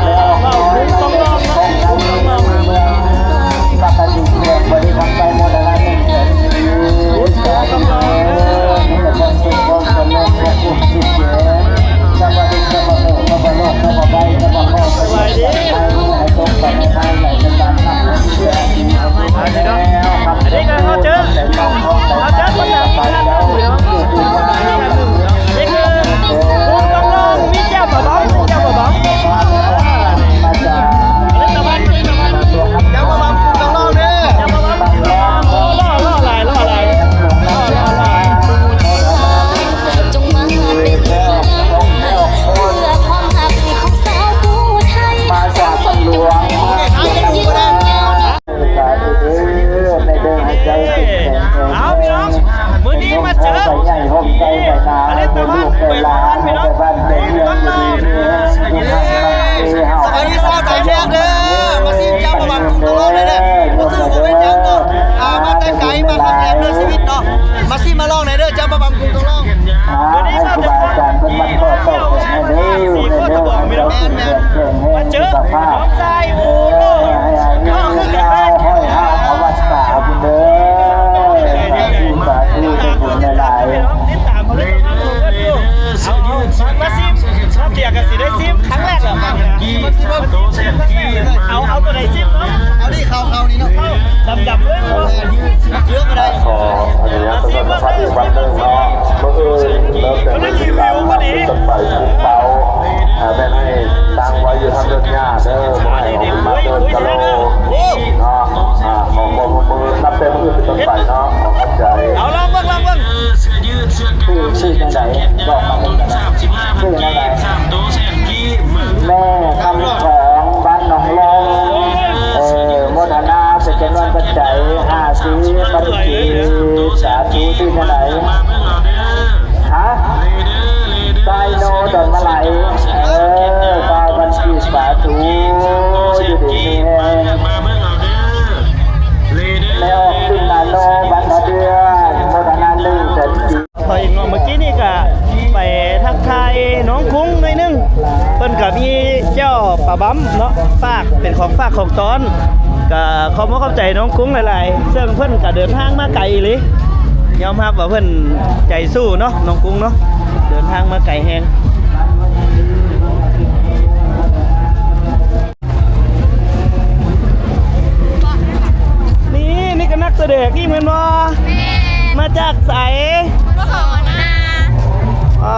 ເອີ ເວົ້າບຸ້ງຕ້ອງລອງເນາະ ບຸ້ງຕ້ອງລອງ ບຸ້ງຕ້ອງລອງເນາະ ສະບາຍດີ ອັນນີ້ກະເຮົາເຈີ ເຮົາເຈີຄົນດັງອີກທ່ານໜຶ່ງເນາະ ນີ້ຄື ຜູ້ຕ້ອງລອງ ມີແຈ່ວປາບອງ ມີແຈ່ວປາບອງ ແຈ່ວປາບອງ ຜູ້ຕ້ອງລອງເດີ ແຈ່ວປາບອງ ຜູ້ຕ້ອງລອງ ໂອ້ ຫຼໍ່ຫຼໍ່ຫຼາຍ ຫຼໍ່ຫຼາຍ ຫຼໍ່ຫຼໍ່ຫຼາຍ ມາຈາກເມືອງຫຼວງ ເອົາພີ່ນ້ອງ ມື້ນີ້ມາເຈີຜະລິດຕະພັນແບບບ້ານໆ ພີ່ນ້ອງ ຕ້ອງລອງ ສະບາຍດີຊາວໄທແຂກເດີ ມາຊີມແຈ່ວປາບອງ ຕ້ອງລອງໄດ້ເດີ ບໍ່ຊື້ບໍ່ເປັນຫຍັງເນາະ ອ່າ ມາແຕ່ໄກ ມາຄັ້ງແລກໃນຊີວິດເນາະ ມາຊີມມາລອງໄດ້ເດີ ແຈ່ວປາບອງ ຕ້ອງລອງ ມື້ນີ້ຊາວໄທແຂກທີ່ມາທ່ຽວ ແມ່ນໆ ມາເຈີ ນ້ອງຊາຍ ໂອ້ ຫຼໍ່ ຫຼໍ່ຄືກັນເລີຍ ຕິດຕາມ ຕິດຕາມ ຕິດຕາມ ມາຊີມ ມາເທື່ອກະຊິໄດ້ຊີມຄັ້ງແລກແຫຼະ ເອົາ ເອົາໂຕໃດຊີມເນາະ ເອົານີ້ ເຂົ້າ ເຂົ້ານີ້ເນາະ ດຳໆເລີຍ ຂໍອະນຸຍາດປະຊາສຳພັນອີກວັນໜຶ່ງເນາະ, ມື້ອື່ນເລີ່ມແຕ່ມື້ທີສາມເປັນຕົ້ນໄປ ປຸກເປົ້າ ອ່າ ແມ່ນໃຫ້ຕັ້ງໄວ້ຢູ່ທາງເທິງຫຍ້າເດີ, ບໍ່ໃຫ້ອອກຂຶ້ນມາເດີນກະໂລເນາະ. ອ່າ ຂໍຄວາມຮ່ວມມືນັບແຕ່ມື້ອື່ນເປັນຕົ້ນໄປເນາະ. ຂອບໃຈ. ເອົາ ລອງເບິ່ງ ລອງເບິ່ງ. ຊື່ ຊື່ຈັ່ງໃດ ບອກມາເບິ່ງ. ຊື່ແນວໃດ? ແມ່ຄຳຂອງ ບ້ານໜອງລອງ. ເອີ ໂມທະນາເປັນຈຳນວນປັດໄຈຫ້າສິບພັນກີບ. ສາທຸ. ຊື່ຈັ່ງໃດ? ຮະ? ຊາຍໂນດອນມະໄລ. ເອີ ຊາວພັນກີບ. ສາທຸ ຢູ່ດີມີແຮງ. ແມ່ອອກ ສິນນາໂນ ບ້ານທ່າເດືອນ ໂມທະນາໜຶ່ງແສນກີບ. ຂໍອີກເນາະ ເມື່ອກີ້ນີ້ກະໄປທັກທາຍນ້ອງກຸ້ງໜ້ອຍໜຶ່ງ, ເພິ່ນກະມີແຈ່ວປາບຳເນາະ ຝາກ ເປັນຂອງຝາກຂອງຕ້ອນ. ກະຂອບອົກຂອບໃຈນ້ອງກຸ້ງຫຼາຍໆ ເຊິ່ງເພິ່ນກະເດີນທາງມາໄກອີ່ຫຼີ, ຍອມຮັບວ່າເພິ່ນໃຈສູ້ເນາະ ນ້ອງກຸ້ງເນາະ, ເດີນທາງມາໄກແຮງ. ນີ້ ນີ້ກະນັກສະແດງອີກແມ່ນບໍ່? ແມ່ນ. ມາຈາກໃສ? ນະຄອນຫຼວງນາ. ອໍ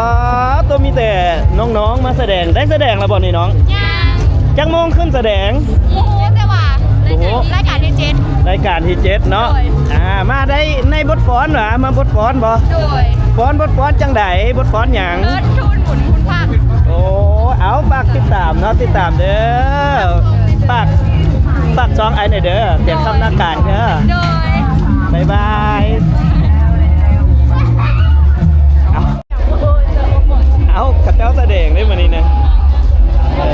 ໂຕ ມີແຕ່ນ້ອງໆມາສະແດງ. ໄດ້ສະແດງແລ້ວບໍ່ນີ້ນ້ອງ? ຍັງ. ຈັກໂມງຂຶ້ນສະແດງ? ບໍ່ຮູ້ ແຕ່ວ່າ ບໍ່ຮູ້ ລາຍການທີເຈັດ ລາຍການທີເຈັດເນາະ. ໂດຍ. ອ່າ ມາໄດ້ໃນບົດຟ້ອນຫວາ? ມາບົດຟ້ອນບໍ່? ໂດຍ. ຟ້ອນ ບົດຟ້ອນຈັ່ງໃດ? ບົດຟ້ອນຫຍັງ? ເທີດທູນບຸນຄຸນພັກ. ໂອ້ ເອົາ ຝາກຕິດຕາມເນາະ ຕິດຕາມເດີ. ຝາກ ຝາກຊ່ອງອ້າຍແດ່ເດີ ຕຽງຄຳນາກາຍເດີ. ໂດຍ. ບາຍບາຍ. ເອົາ ເອົາ ເຂົາເຈົ້າສະແດງເດ້ມື້ນີ້ນະ. ເອີ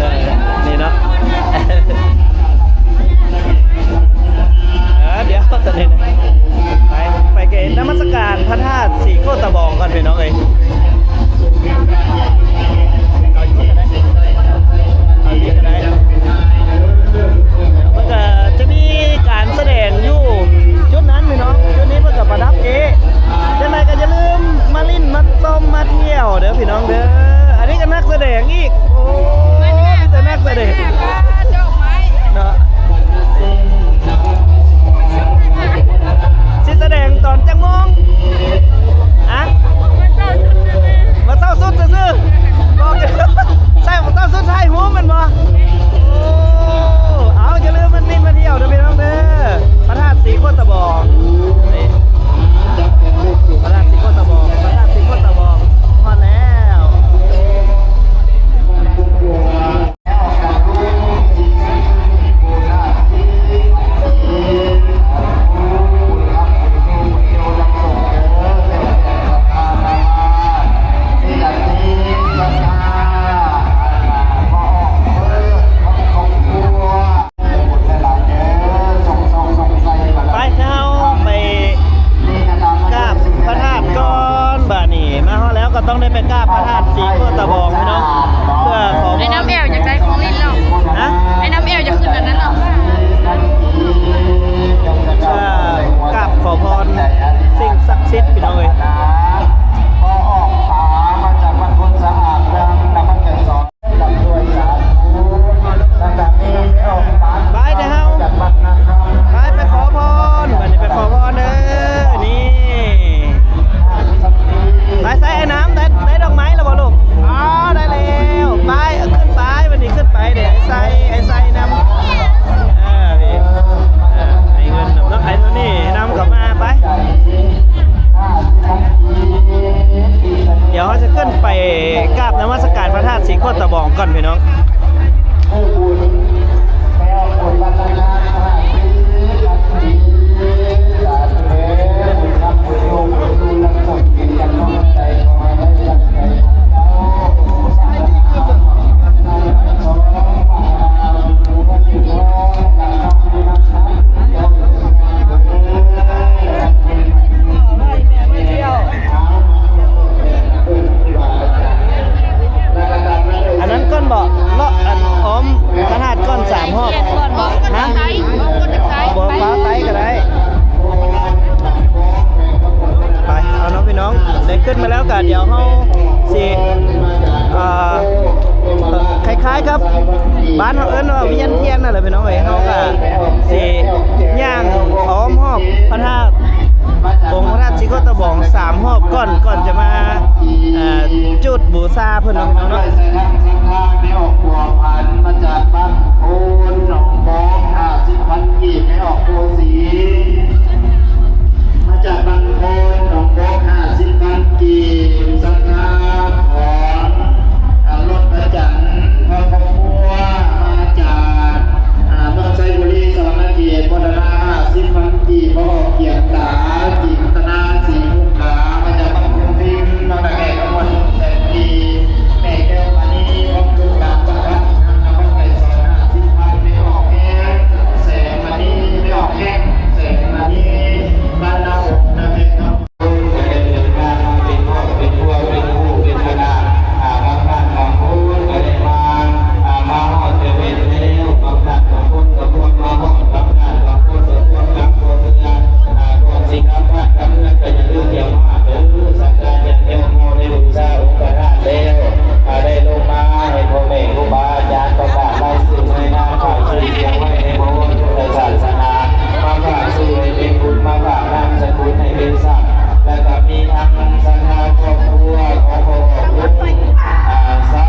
ນີ້ເນາະ. ເອີ ດຽວຕອນນີ້ນະ ໄປ ໄປການນະມັດສະການພະທາດສີໂຄດຕະບອງກ່ອນພີ່ນ້ອງເອີຍ. ເອົາຢູ່ກະໄດ້ ເອົາຢູ່ກະໄດ້. ເພິ່ນກະຈະມີການສະແດງຢູ່ຈຸດນັ້ນພີ່ນ້ອງ, ຈຸດນີ້ເພິ່ນກະປະດັບເອ. ຈັ່ງໃດກະຢ່າລືມມາຫຼິ້ນ ມາຊົມ ມາທ່ຽວເດີພີ່ນ້ອງເດີ. ອັນນີ້ກະນັກສະແດງອີກ. ໂອ້ຍ ມີແຕ່ນັກສະແດງເນາະ. ຊິສະແດງຕອນຈັກໂມງ? ຮະ? ມາເຊົາຊຸດຊື່ໆ ບອກ ໃສ່ມາເຊົາຊຸດຖ່າຍຮູບແມ່ນບໍ່? ໂອ້ ເອົາ ຢ່າລືມມາຫຼິ້ນມາທ່ຽວເດີພີ່ນ້ອງເດີ. ພະທາດສີໂຄດຕະບອງ ນີ້ ພະທາດສີໂຄດຕະບອງ ພະທາດສີໂຄດຕະບອງ ຮອດແລ້ວ. ໄປ ເຮົາໄປກາບພະທາດກ່ອນ. ບາດນີ້ມາຮອດແລ້ວກະຕ້ອງໄດ້ໄປກາບພະທາດສີໂຄດຕະບອງເນາະ ເພື່ອຂໍພອນ. ອ້າຍນ້ຳແອວຢາກໄດ້ຂອງຫຼິ້ນເນາະ. ຮະ? ອ້າຍນ້ຳແອວຢາກຂຶ້ນອັນນັ້ນເນາະ ເພື່ອກາບຂໍພອນສິ່ງສັກສິດພີ່ນ້ອງເອີຍ. ໄປເດີເຮົາ ໄປ ໄປຂໍພອນ ບາດນີ້ໄປຂໍພອນເດີ. ນີ້ ໄປ ໃສ່ອ້າຍນ້ຳ ໄດ້ ໄດ້ດອກໄມ້ແລ້ວບໍ່ລູກ? ອໍ ໄດ້ແລ້ວ. ໄປ ເອົາຂຶ້ນໄປ ບາດນີ້ຂຶ້ນໄປເດີ. ໃສ່ ໃສ່ນຳ ເອີ ນີ້ ເອີ ໃຫ້ເງິນນຳເນາະ ໃຫ້ໂທນີ້ນຳເຂົ້າມາ. ໄປ ດຽວເຮົາຈະຂຶ້ນໄປກາບນະມັດສະການພະທາດສີໂຄດຕະບອງກ່ອນພີ່ນ້ອງ. ອັນນັ້ນກ່ອນບໍ? ກ່ອນ ກ່ອນຈະມາ ເອີ ຈຸດບູຊາເພິ່ນເນາະ ພີ່ນ້ອງເນາະ. ແມ່ອອກບົວພັນ ມາຈາກບ້ານໂພນໜອງບອກ ຫ້າສິບພັນກີບ. ແມ່ອອກໂພສີ ມາຈາກບ້ານໂພນໜອງບອກ ຫ້າສິບພັນກີບ. ສັດທາຂອງ ອາ ລົດພະຈັນ ຄອບຄົວ ມາຈາກ ອາ ເມືອງໄຊບູລີ ສະຫວັນນະເຂດ ໂມທະນາ ຫ້າສິບພັນກີບ. ພໍ່ອອກກຽງຕາ ຈິນຕະນາ ສີມຸກດາ ມາຈາກບ້ານກຸງພິມ ມາແຂກຂະບວນແສນດີ ແມ່ແກ້ວມະນີ ພ້ອມລູກຫຼານຈາກບ້ານນາຄຳໄກສອນ ຫ້າສິບພັນ. ແມ່ອອກແກ້ວ ແສງມະນີ ແມ່ອອກແກ້ວ ແສງມະນີ ບ້ານນາອົບນາແພງ ເພິ່ນກໍໄດ້ເດີນທາງມາເປັນຄອບເປັນຄົວ ເປັນຄູ່ເປັນຄະນະ ອາ ບາງທ່ານບາງຄົນກໍໄດ້ມາ ອາ ມາຮອດແຕ່ເວັນແລ້ວ ບາງທ່ານບາງຄົນກໍພວມມາຮອດ ບາງທ່ານບາງຄົນກໍພວມກັບພວມເມືອ ອາ ກ່ອນຊິກັບບ້ານກັບເຮືອນກໍຢ່າລືມຢາມາເດີ ສັກກາຍາດໂຍມເຮົາໄດ້ບູຊາອົງພະທາດແລ້ວ ອາ ໄດ້ລົງມາໃຫ້ພໍ່ແມ່ຄູບາອາຈານປະກາດລາຍຊື່ໃນນາມ ຝາກຊື່ສຽງໄວ້ໃນບໍວອນພຸດທະສາສະໜາ ມາຝາກຊື່ໃຫ້ເປັນບຸນ ມາຝາກນາມສະກຸນໃຫ້ເປັນສັກ ແລະກໍມີທັງສັດທາຄອບຄົວຂອງພໍ່ອອກລຸງ ອາ ສະ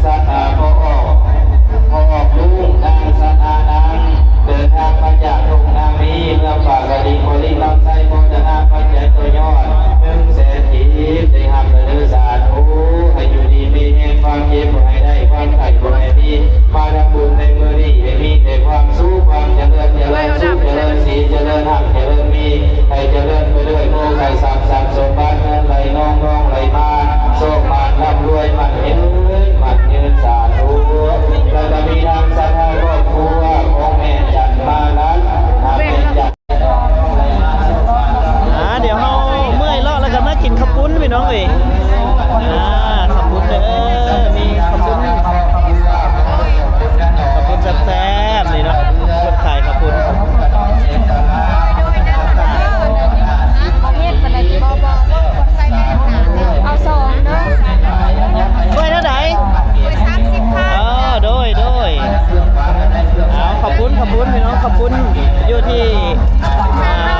ສະ ອາ ພໍ່ອອກ ພໍ່ອອກລຸງ ນາງສັດທານາງ ເດີນທາງມາຈາກທົ່ງນາມີ ເມືອງປາກກະດິງ ບໍລິຄຳໄຊ ພ້ອມຈະນຳປັດໄຈຕໍ່ຍອດ ໜຶ່ງແສນກີບ ໄດ້ຮັບແລ້ວເດີ ສາທຸ ໃຫ້ຢູ່ດີມີແຮງ ຄວາມເຈັບບໍ່ໃຫ້ໄດ້ ຄວາມໄຂ້ບໍ່ໃຫ້ມີ ມາທຳບຸນໃນມື້ນີ້ໃຫ້ມີແຕ່ຄວາມສຸກ ຄວາມຈະເລີນ ຈະເລີນສຸກ ຈະເລີນສີ ຈະເລີນຮັ່ງ ຈະເລີນມີ ໃຫ້ຈະເລີນໄປດ້ວຍໂພໄຄຊັບ ຊັບສົມບັດ ເງິນໄຫຼນອງ ທອງໄຫຼມາ ໂຊກໝານ ລ່ຳລວຍ ໝັ້ນຍືນ ໝັ້ນຍືນ ສາທຸ. ແລ້ວກໍມີທາງສັດທາຄອບຄົວຂອງແມ່ຈັນມາລັດ ອາ ແມ່ຈັນ ອາ ດຽວເຮົາເມື່ອຍເລາະແລ້ວກໍມາກິນເຂົ້າປຸ້ນ ພີ່ນ້ອງເອີຍ. ອາ ເຂົ້າປຸ້ນເດີ ມີເຂົ້າປຸ້ນ ເຂົ້າປຸ້ນແຊບໆ ນີ້ເນາະ ເພິ່ນຂາຍເຂົ້າປຸ້ນ. ເຮັດປານໃດບໍ່ ບໍ່ ບໍ່ ບໍ່ໃສ່ແມ່ນຫາ ເອົາສອງເດີ. ຖ້ວຍເທົ່າໃດ? ຖ້ວຍສາມສິບພັນ. ອໍ ໂດຍ ໂດຍ. ເອົາ ເຂົ້າປຸ້ນ ເຂົ້າປຸ້ນ ພີ່ນ້ອງ ເຂົ້າປຸ້ນຢູ່ທີ່ ເຮົາ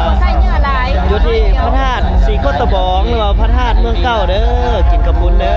ບໍ່ໃສ່ເນື້ອຫຼາຍ ຢູ່ທີ່ພະທາດສີໂຄດຕະບອງ ຫຼືວ່າພະທາດເມືອງເກົ່າເດີ. ກິນເຂົ້າປຸ້ນເດີ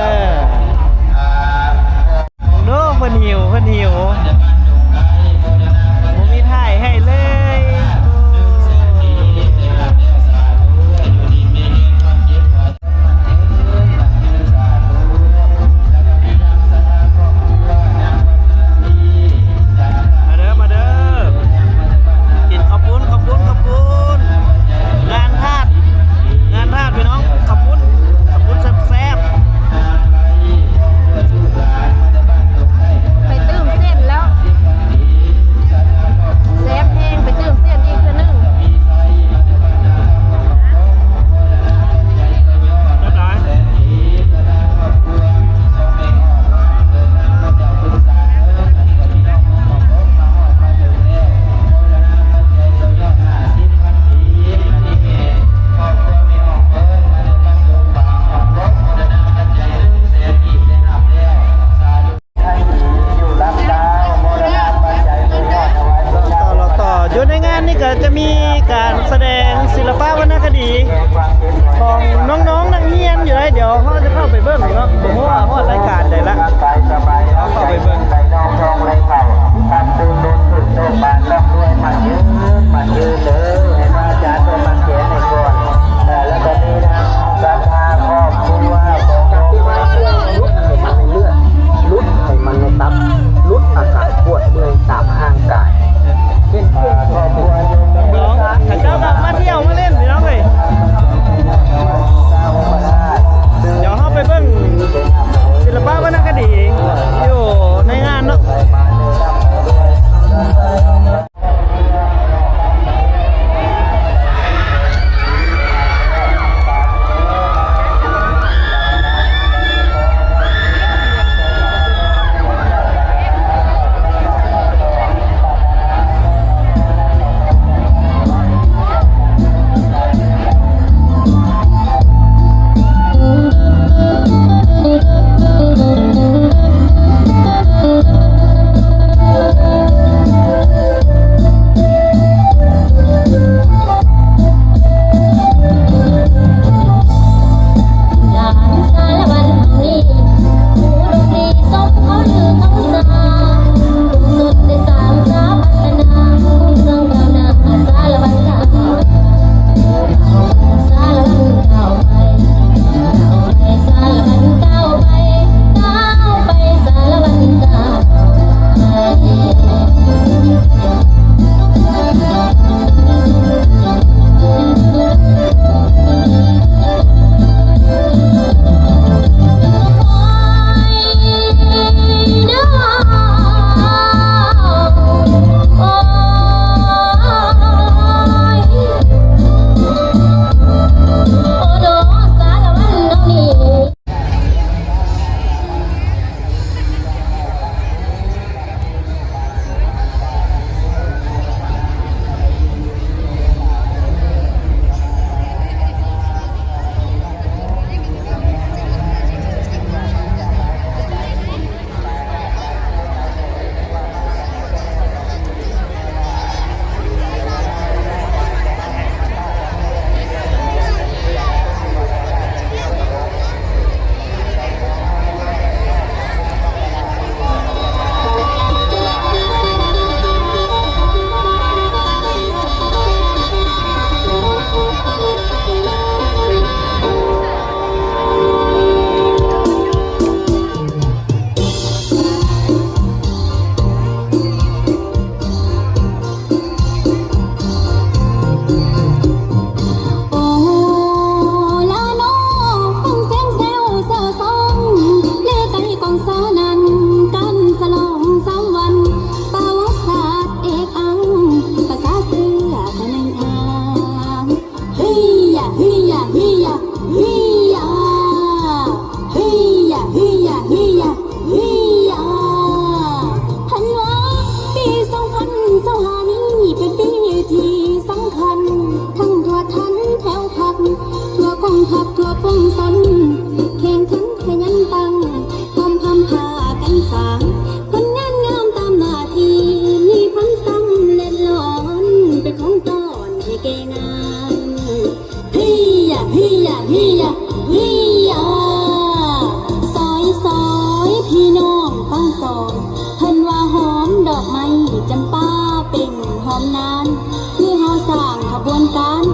ຂະບວນການ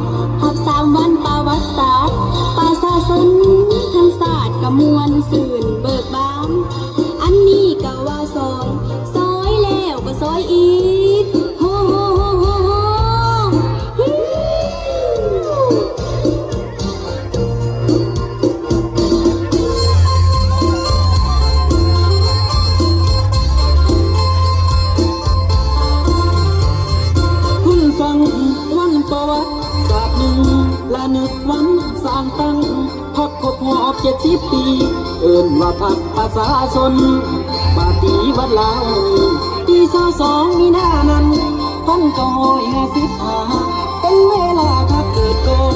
ຮັບສາງວັນປະຫວັດສາດ ປະຊາຊົນທັງຊາດກະມ່ວນຊື່ນເບີກບານ. ອັນນີ້ກະວ່າຊອຍ ຊອຍແລ້ວກະຊອຍອີກ ໂຮ ໂຮ ໂຮ ໂຮ ໂຮ ຮີ. ຄຸນຟັງວັນປະຫວັດສາດໜຶ່ງ ລະນຶກວັນສ້າງຕັ້ງພັກຄົບຮອບເຈັດສິບປີ ເອີ້ນວ່າພັກປະຊາຊົນປະຕິວັດລາວ ທີຊາວສອງມີນານັ້ນ ພັນເກົ້າຮ້ອຍຫ້າສິບຫ້າ ເປັນເວລາພັກເກີດກໍ່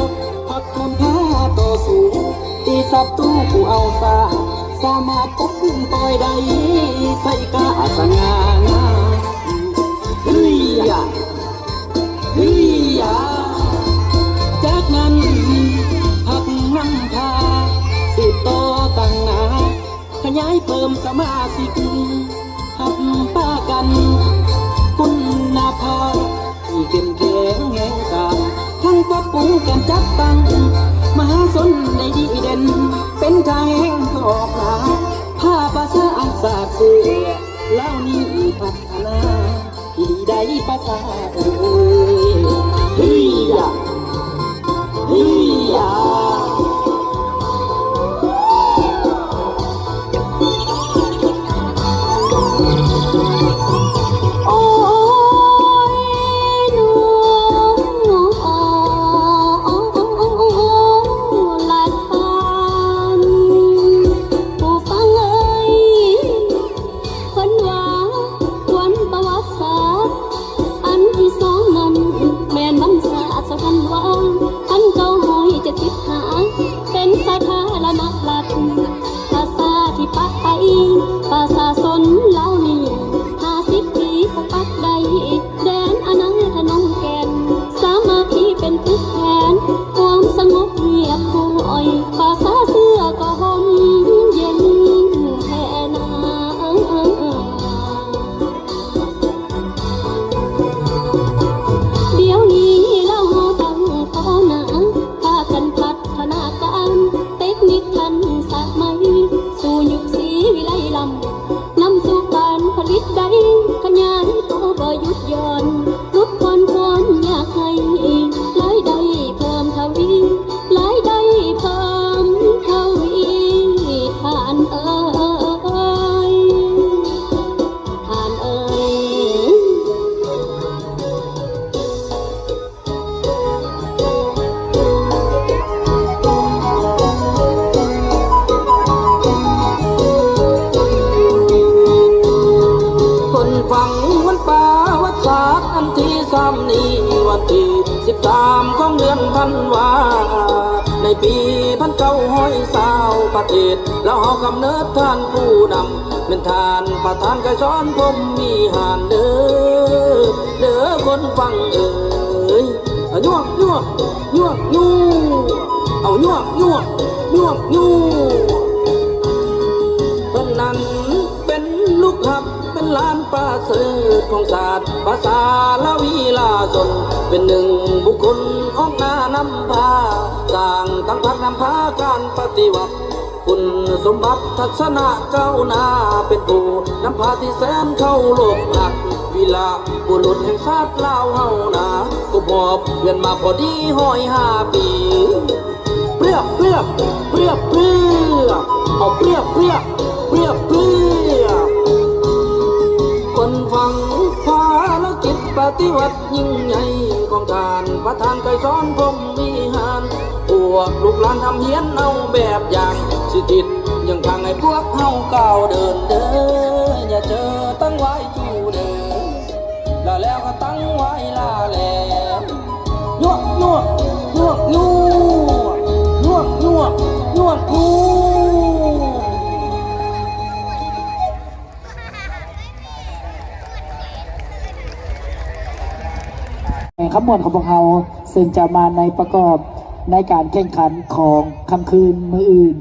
ພັກນຳພາຕໍ່ສູ້ ຕີສັດຕູຜູ້ເອົາຊາດ ສາມາດປົກປ້ອງຕ່ອຍໄດ້ ໃສ່ກາດສະຫງ່າງາມ ເຮີຍ ເຮີຍ ຈາກນັ້ນ ພັກນຳພາສືບຕໍ່ຕັ້ງໜ້າ ຂະຫຍາຍເພີ່ມສະມາຊິກ ຮັບປະກັນຄຸນນະພາບທີ່ເຂັ້ມແຂງແຮງກ້າ ທັງປັບປຸງການຈັດຕັ້ງ ມະຫາຊົນໄດ້ດີເດັ່ນ ເປັນທ່າແຮງທອກຫຼາ ພາປະຊາຊາດເຊື້ອລາວນີ້ພັດທະນາ ທີ່ໄດ້ປະຊາເອີຍ ເຮີຍ ເຮີຍ. ໂອ້ຍ ໜູ ລະທານ ຜູ້ຟັງເອີຍ ເພິ່ນວ່າວັນປະຫວັດສາດ ອັນທີສອງນັ້ນ ແມ່ນວັນຊາດສອງພັນວາ ພັນເກົ້າຮ້ອຍເຈັດສິບຫ້າ ເປັນສາທາລະນະລັດ ປະຊາທິປະໄຕ ປະຊາຊົນລາວນີ້ ຫ້າສິບປີປົກປັກໄດ້ ແດນອານາທະນົງແກ່ນ ສາມັກຄີເປັນປຶກແຜ່ນ ຄວາມສະຫງົບຮຽບຮ້ອຍ ປະຊາເຊື້ອກໍຮົ່ມເຢັນແທ້ນາ. ດຽວນີ້ລາວເຮົາຕັ້ງຕໍ່ໜ້າ ພາກັນພັດທະນາການ ເຕັກນິກທັນສະໄໝ ສູ່ຍຸກສີວິໄລລ້ຳ ນຳສູ່ການຜະລິດໄດ້ຂະຫຍາຍໂຕບໍ່ຢຸດຢ່ອນ ຫຼຸດຜ່ອນຄວາມຍາກໄຮ້ ລາຍໄດ້ເພີ່ມທະວີ ລາຍໄດ້ເພີ່ມທະວີ ທ່ານເອີຍ ທ່ານເອີຍ. ຄົນຟັງວັນປະຫວັດສາດອັນທີສາມນີ້ ວັນທີສິບສາມຂອງເດືອນທັນວາ ໃນປີພັນເກົ້າຮ້ອຍຊາວ ປະເທດລາວເຮົາກຳເນີດທ່ານຜູ້ນຳ ແມ່ນທ່ານປະທານໄກສອນ ພົມວິຫານເດີ ເດີຄົນຟັງເອີຍ ຍວກ ຍວກ ຍວກ ຍວກ ເອົາ ຍວກ ຍວກ ຍວກ ຍວກ. ເພິ່ນນັ້ນເປັນລູກຮັກ ເປັນຫຼານປະເສີດຂອງຊາດ ພາສາລາວ ວີລາຊົນ ເປັນໜຶ່ງບຸກຄົນອອກໜ້ານຳພາ ສ້າງຕັ້ງພັກນຳພາການປະຕິວັດ ຄຸນສົມບັດທັດສະນະກ້າວໜ້າ ເປັນຜູ້ນຳພາທີ່ແສນເຄົາລົບຮັກ ວີລະບຸລຸດແຫ່ງຊາດລາວເຮົານາ ຄົບຮອບເດືອນມາພໍດີຮ້ອຍຫ້າປີ ປຽບ ປຽບ ປຽບ ປຽບ ເອົາ ປຽບ ປຽບ ປຽບ ປຽບ. ຄົນຟັງພາລະກິດປະຕິວັດ ຍິ່ງໃຫຍ່ຂອງທ່ານປະທານໄກສອນ ພົມວິຫານ ພວກລູກຫຼານຮ່ຳຮຽນເອົາແບບຢ່າງ ຊິທິດເຍືອງທາງໃຫ້ພວກເຮົາກ້າວເດີນເດີ ຢ່າເຈີຕັ້ງໄວ້ຢູ່ເດີ ລາແລ້ວກໍຕັ້ງໄວ້ລາແລ້ວ ຍວກ ຍວກ ຍວກ ຍວກ ຍວກ ຍວກ ຍວກ ຍວກ. ຂະບວນຂອງພວກເຮົາເຊິ່ງຈະມາໃນປະກອບໃນການແຂ່ງຂັນຂອງຄ່ຳຄືນມື້ອື່ນ.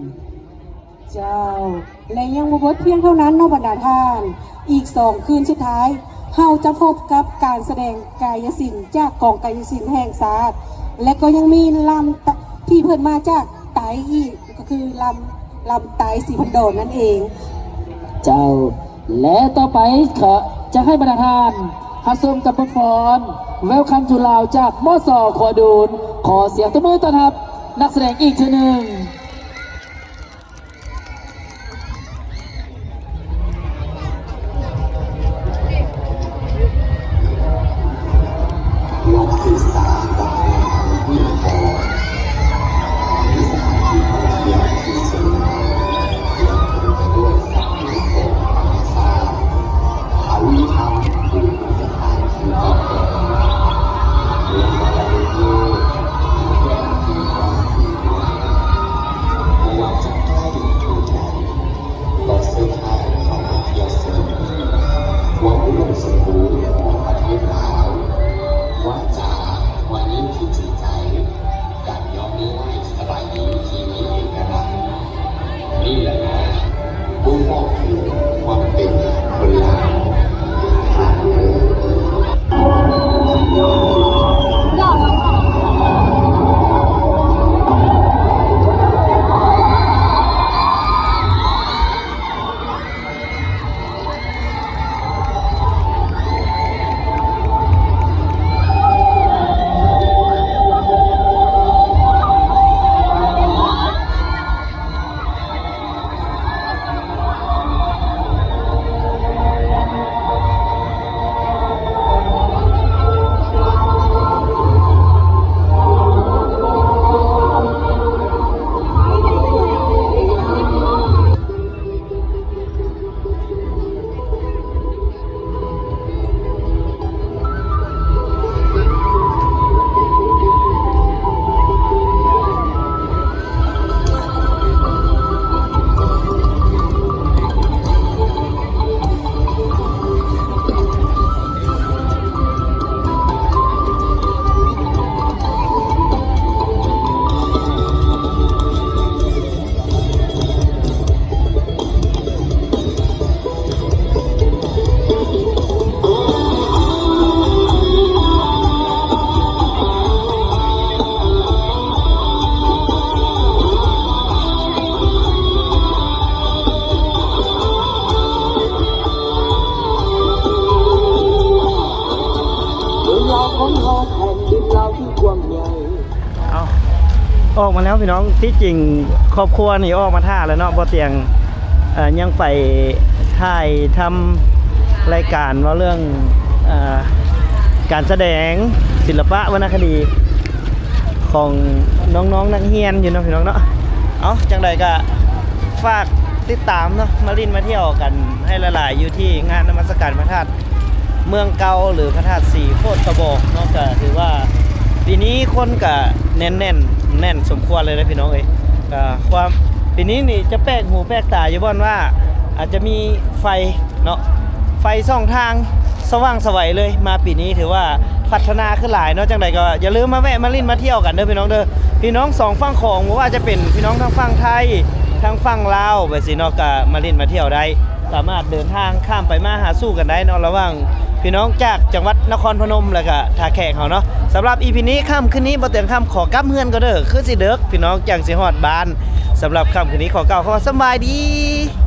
ເຈົ້າ ແລະ ຍັງບໍ່ໝົດພຽງເທົ່ານັ້ນເນາະບັນດາທ່ານ, ອີກສອງຄືນສຸດທ້າຍ ເຮົາຈະພົບກັບການສະແດງກາຍະສິນຈາກກອງກາຍະສິນແຫ່ງຊາດ ແລະ ກໍຍັງມີລຳທີ່ເພິ່ນມາຈາກໄຕອີກ ກໍຄືລຳ ລຳໄຕສີພັນດອນນັ້ນເອງ. ເຈົ້າ ແລະ ຕໍ່ໄປ ຈະໃຫ້ບັນດາທ່ານຮັບຊົມກັບບົດຟ້ອນ Welcome to Lao ຈາກ ມສ ຂົວດູນ. ຂໍສຽງຕົບມືຕ້ອນຮັບນັກສະແດງອີກເທື່ອໜຶ່ງ. ນັກສຶກສາມະຫາວິທະຍາໄລ ວິຊາຊີວະວິທະຍາທີ່ເຊີງລາວ ແລະ ເຕັມໄປດ້ວຍຊັບພະຍາກອນທຳມະຊາດ ອາວິທຳ ຢູ່ສະຖານທີ່ຮັບແຂກ ແລະ ກໍໄດ້ເລີກແຂກທີ່ຄວາມສວຍງາມ ບໍ່ວ່າຈະໃກ້ ຫຼື ໄກ ກໍເຊີນທ່ານເຂົ້າມາທ່ຽວຊົມຄວາມອຸດົມສົມບູນຂອງປະເທດລາວ. ວາຈາ ຮອຍຍິ້ມທີ່ຈິງໃຈ ການຍອມມີໄດ້ ສະບາຍດີທີ່ມີເອກະລາດ. ນີ້ແຫຼະເນາະ ບົ່ງບອກເຖິງຄວາມເປັນຄົນລາວ. ເລື່ອງລາວຂອງເຮົາ ແຜ່ນດິນລາວທີ່ກວ້າງໃຫຍ່. ເອົາ ອອກມາແລ້ວພີ່ນ້ອງ. ທີ່ຈິງຄອບຄົວນີ້ອອກມາຖ້າແລ້ວເນາະ ບໍ່ຕຽງ ເອີ ຍັງໄປຖ່າຍທຳລາຍການເວົ້າເລື່ອງ ເອີ ການສະແດງສິລະປະວັນນະຄະດີຂອງນ້ອງໆນັກຮຽນຢູ່ເນາະພີ່ນ້ອງເນາະ. ເອົາ ຈັ່ງໃດກະຝາກຕິດຕາມເນາະ ມາຫຼິ້ນມາທ່ຽວກັນໃຫ້ຫຼາຍໆ ຢູ່ທີ່ງານນະມັດສະການພະທາດ ເມືອງເກົ່າ ຫຼື ພະທາດສີໂຄດຕະບອງເນາະ. ກະຖືວ່າປີນີ້ຄົນກະແໜ້ນໆ ແໜ້ນສົມຄວນເລີຍເດ້ພີ່ນ້ອງເອີຍ. ກະຄວາມ ປີນີ້ນີ້ຈະແປກຫູແປກຕາຢູ່ບ່ອນວ່າ ອາດຈະມີໄຟເນາະ ໄຟສອງທາງສະຫວ່າງສະໄຫວເລີຍ. ມາປີນີ້ຖືວ່າພັດທະນາຂຶ້ນຫຼາຍເນາະ. ຈັ່ງໃດກໍຢ່າລືມມາແວະມາຫຼິ້ນມາທ່ຽວກັນເດີພີ່ນ້ອງເດີ. ພີ່ນ້ອງສອງຝັ່ງຂອງ ບໍ່ວ່າຈະເປັນພີ່ນ້ອງທາງຝັ່ງໄທ ທາງຝັ່ງລາວ ແບບຊີ້ເນາະ ກະມາຫຼິ້ນມາທ່ຽວໄດ້. ສາມາດເດີນທາງຂ້າມໄປມາຫາສູ່ກັນໄດ້ເນາະ ລະຫວ່າງພີ່ນ້ອງຈາກຈັງຫວັດນະຄອນພະນົມ ແລະກະທ່າແຂກເຮົາເນາະ. ສຳລັບອີພີນີ້ ຄ່ຳຄືນນີ້ ບໍ່ຕຽງຄຳຂໍກັບເຮືອນກ່ອນເດີ ຄືຊິເດິກ ພີ່ນ້ອງຈັ່ງຊິຮອດບ້ານ. ສຳລັບຄ່ຳຄືນນີ້ ຂໍກ່າວຄຳວ່າສຳບາຍດີ.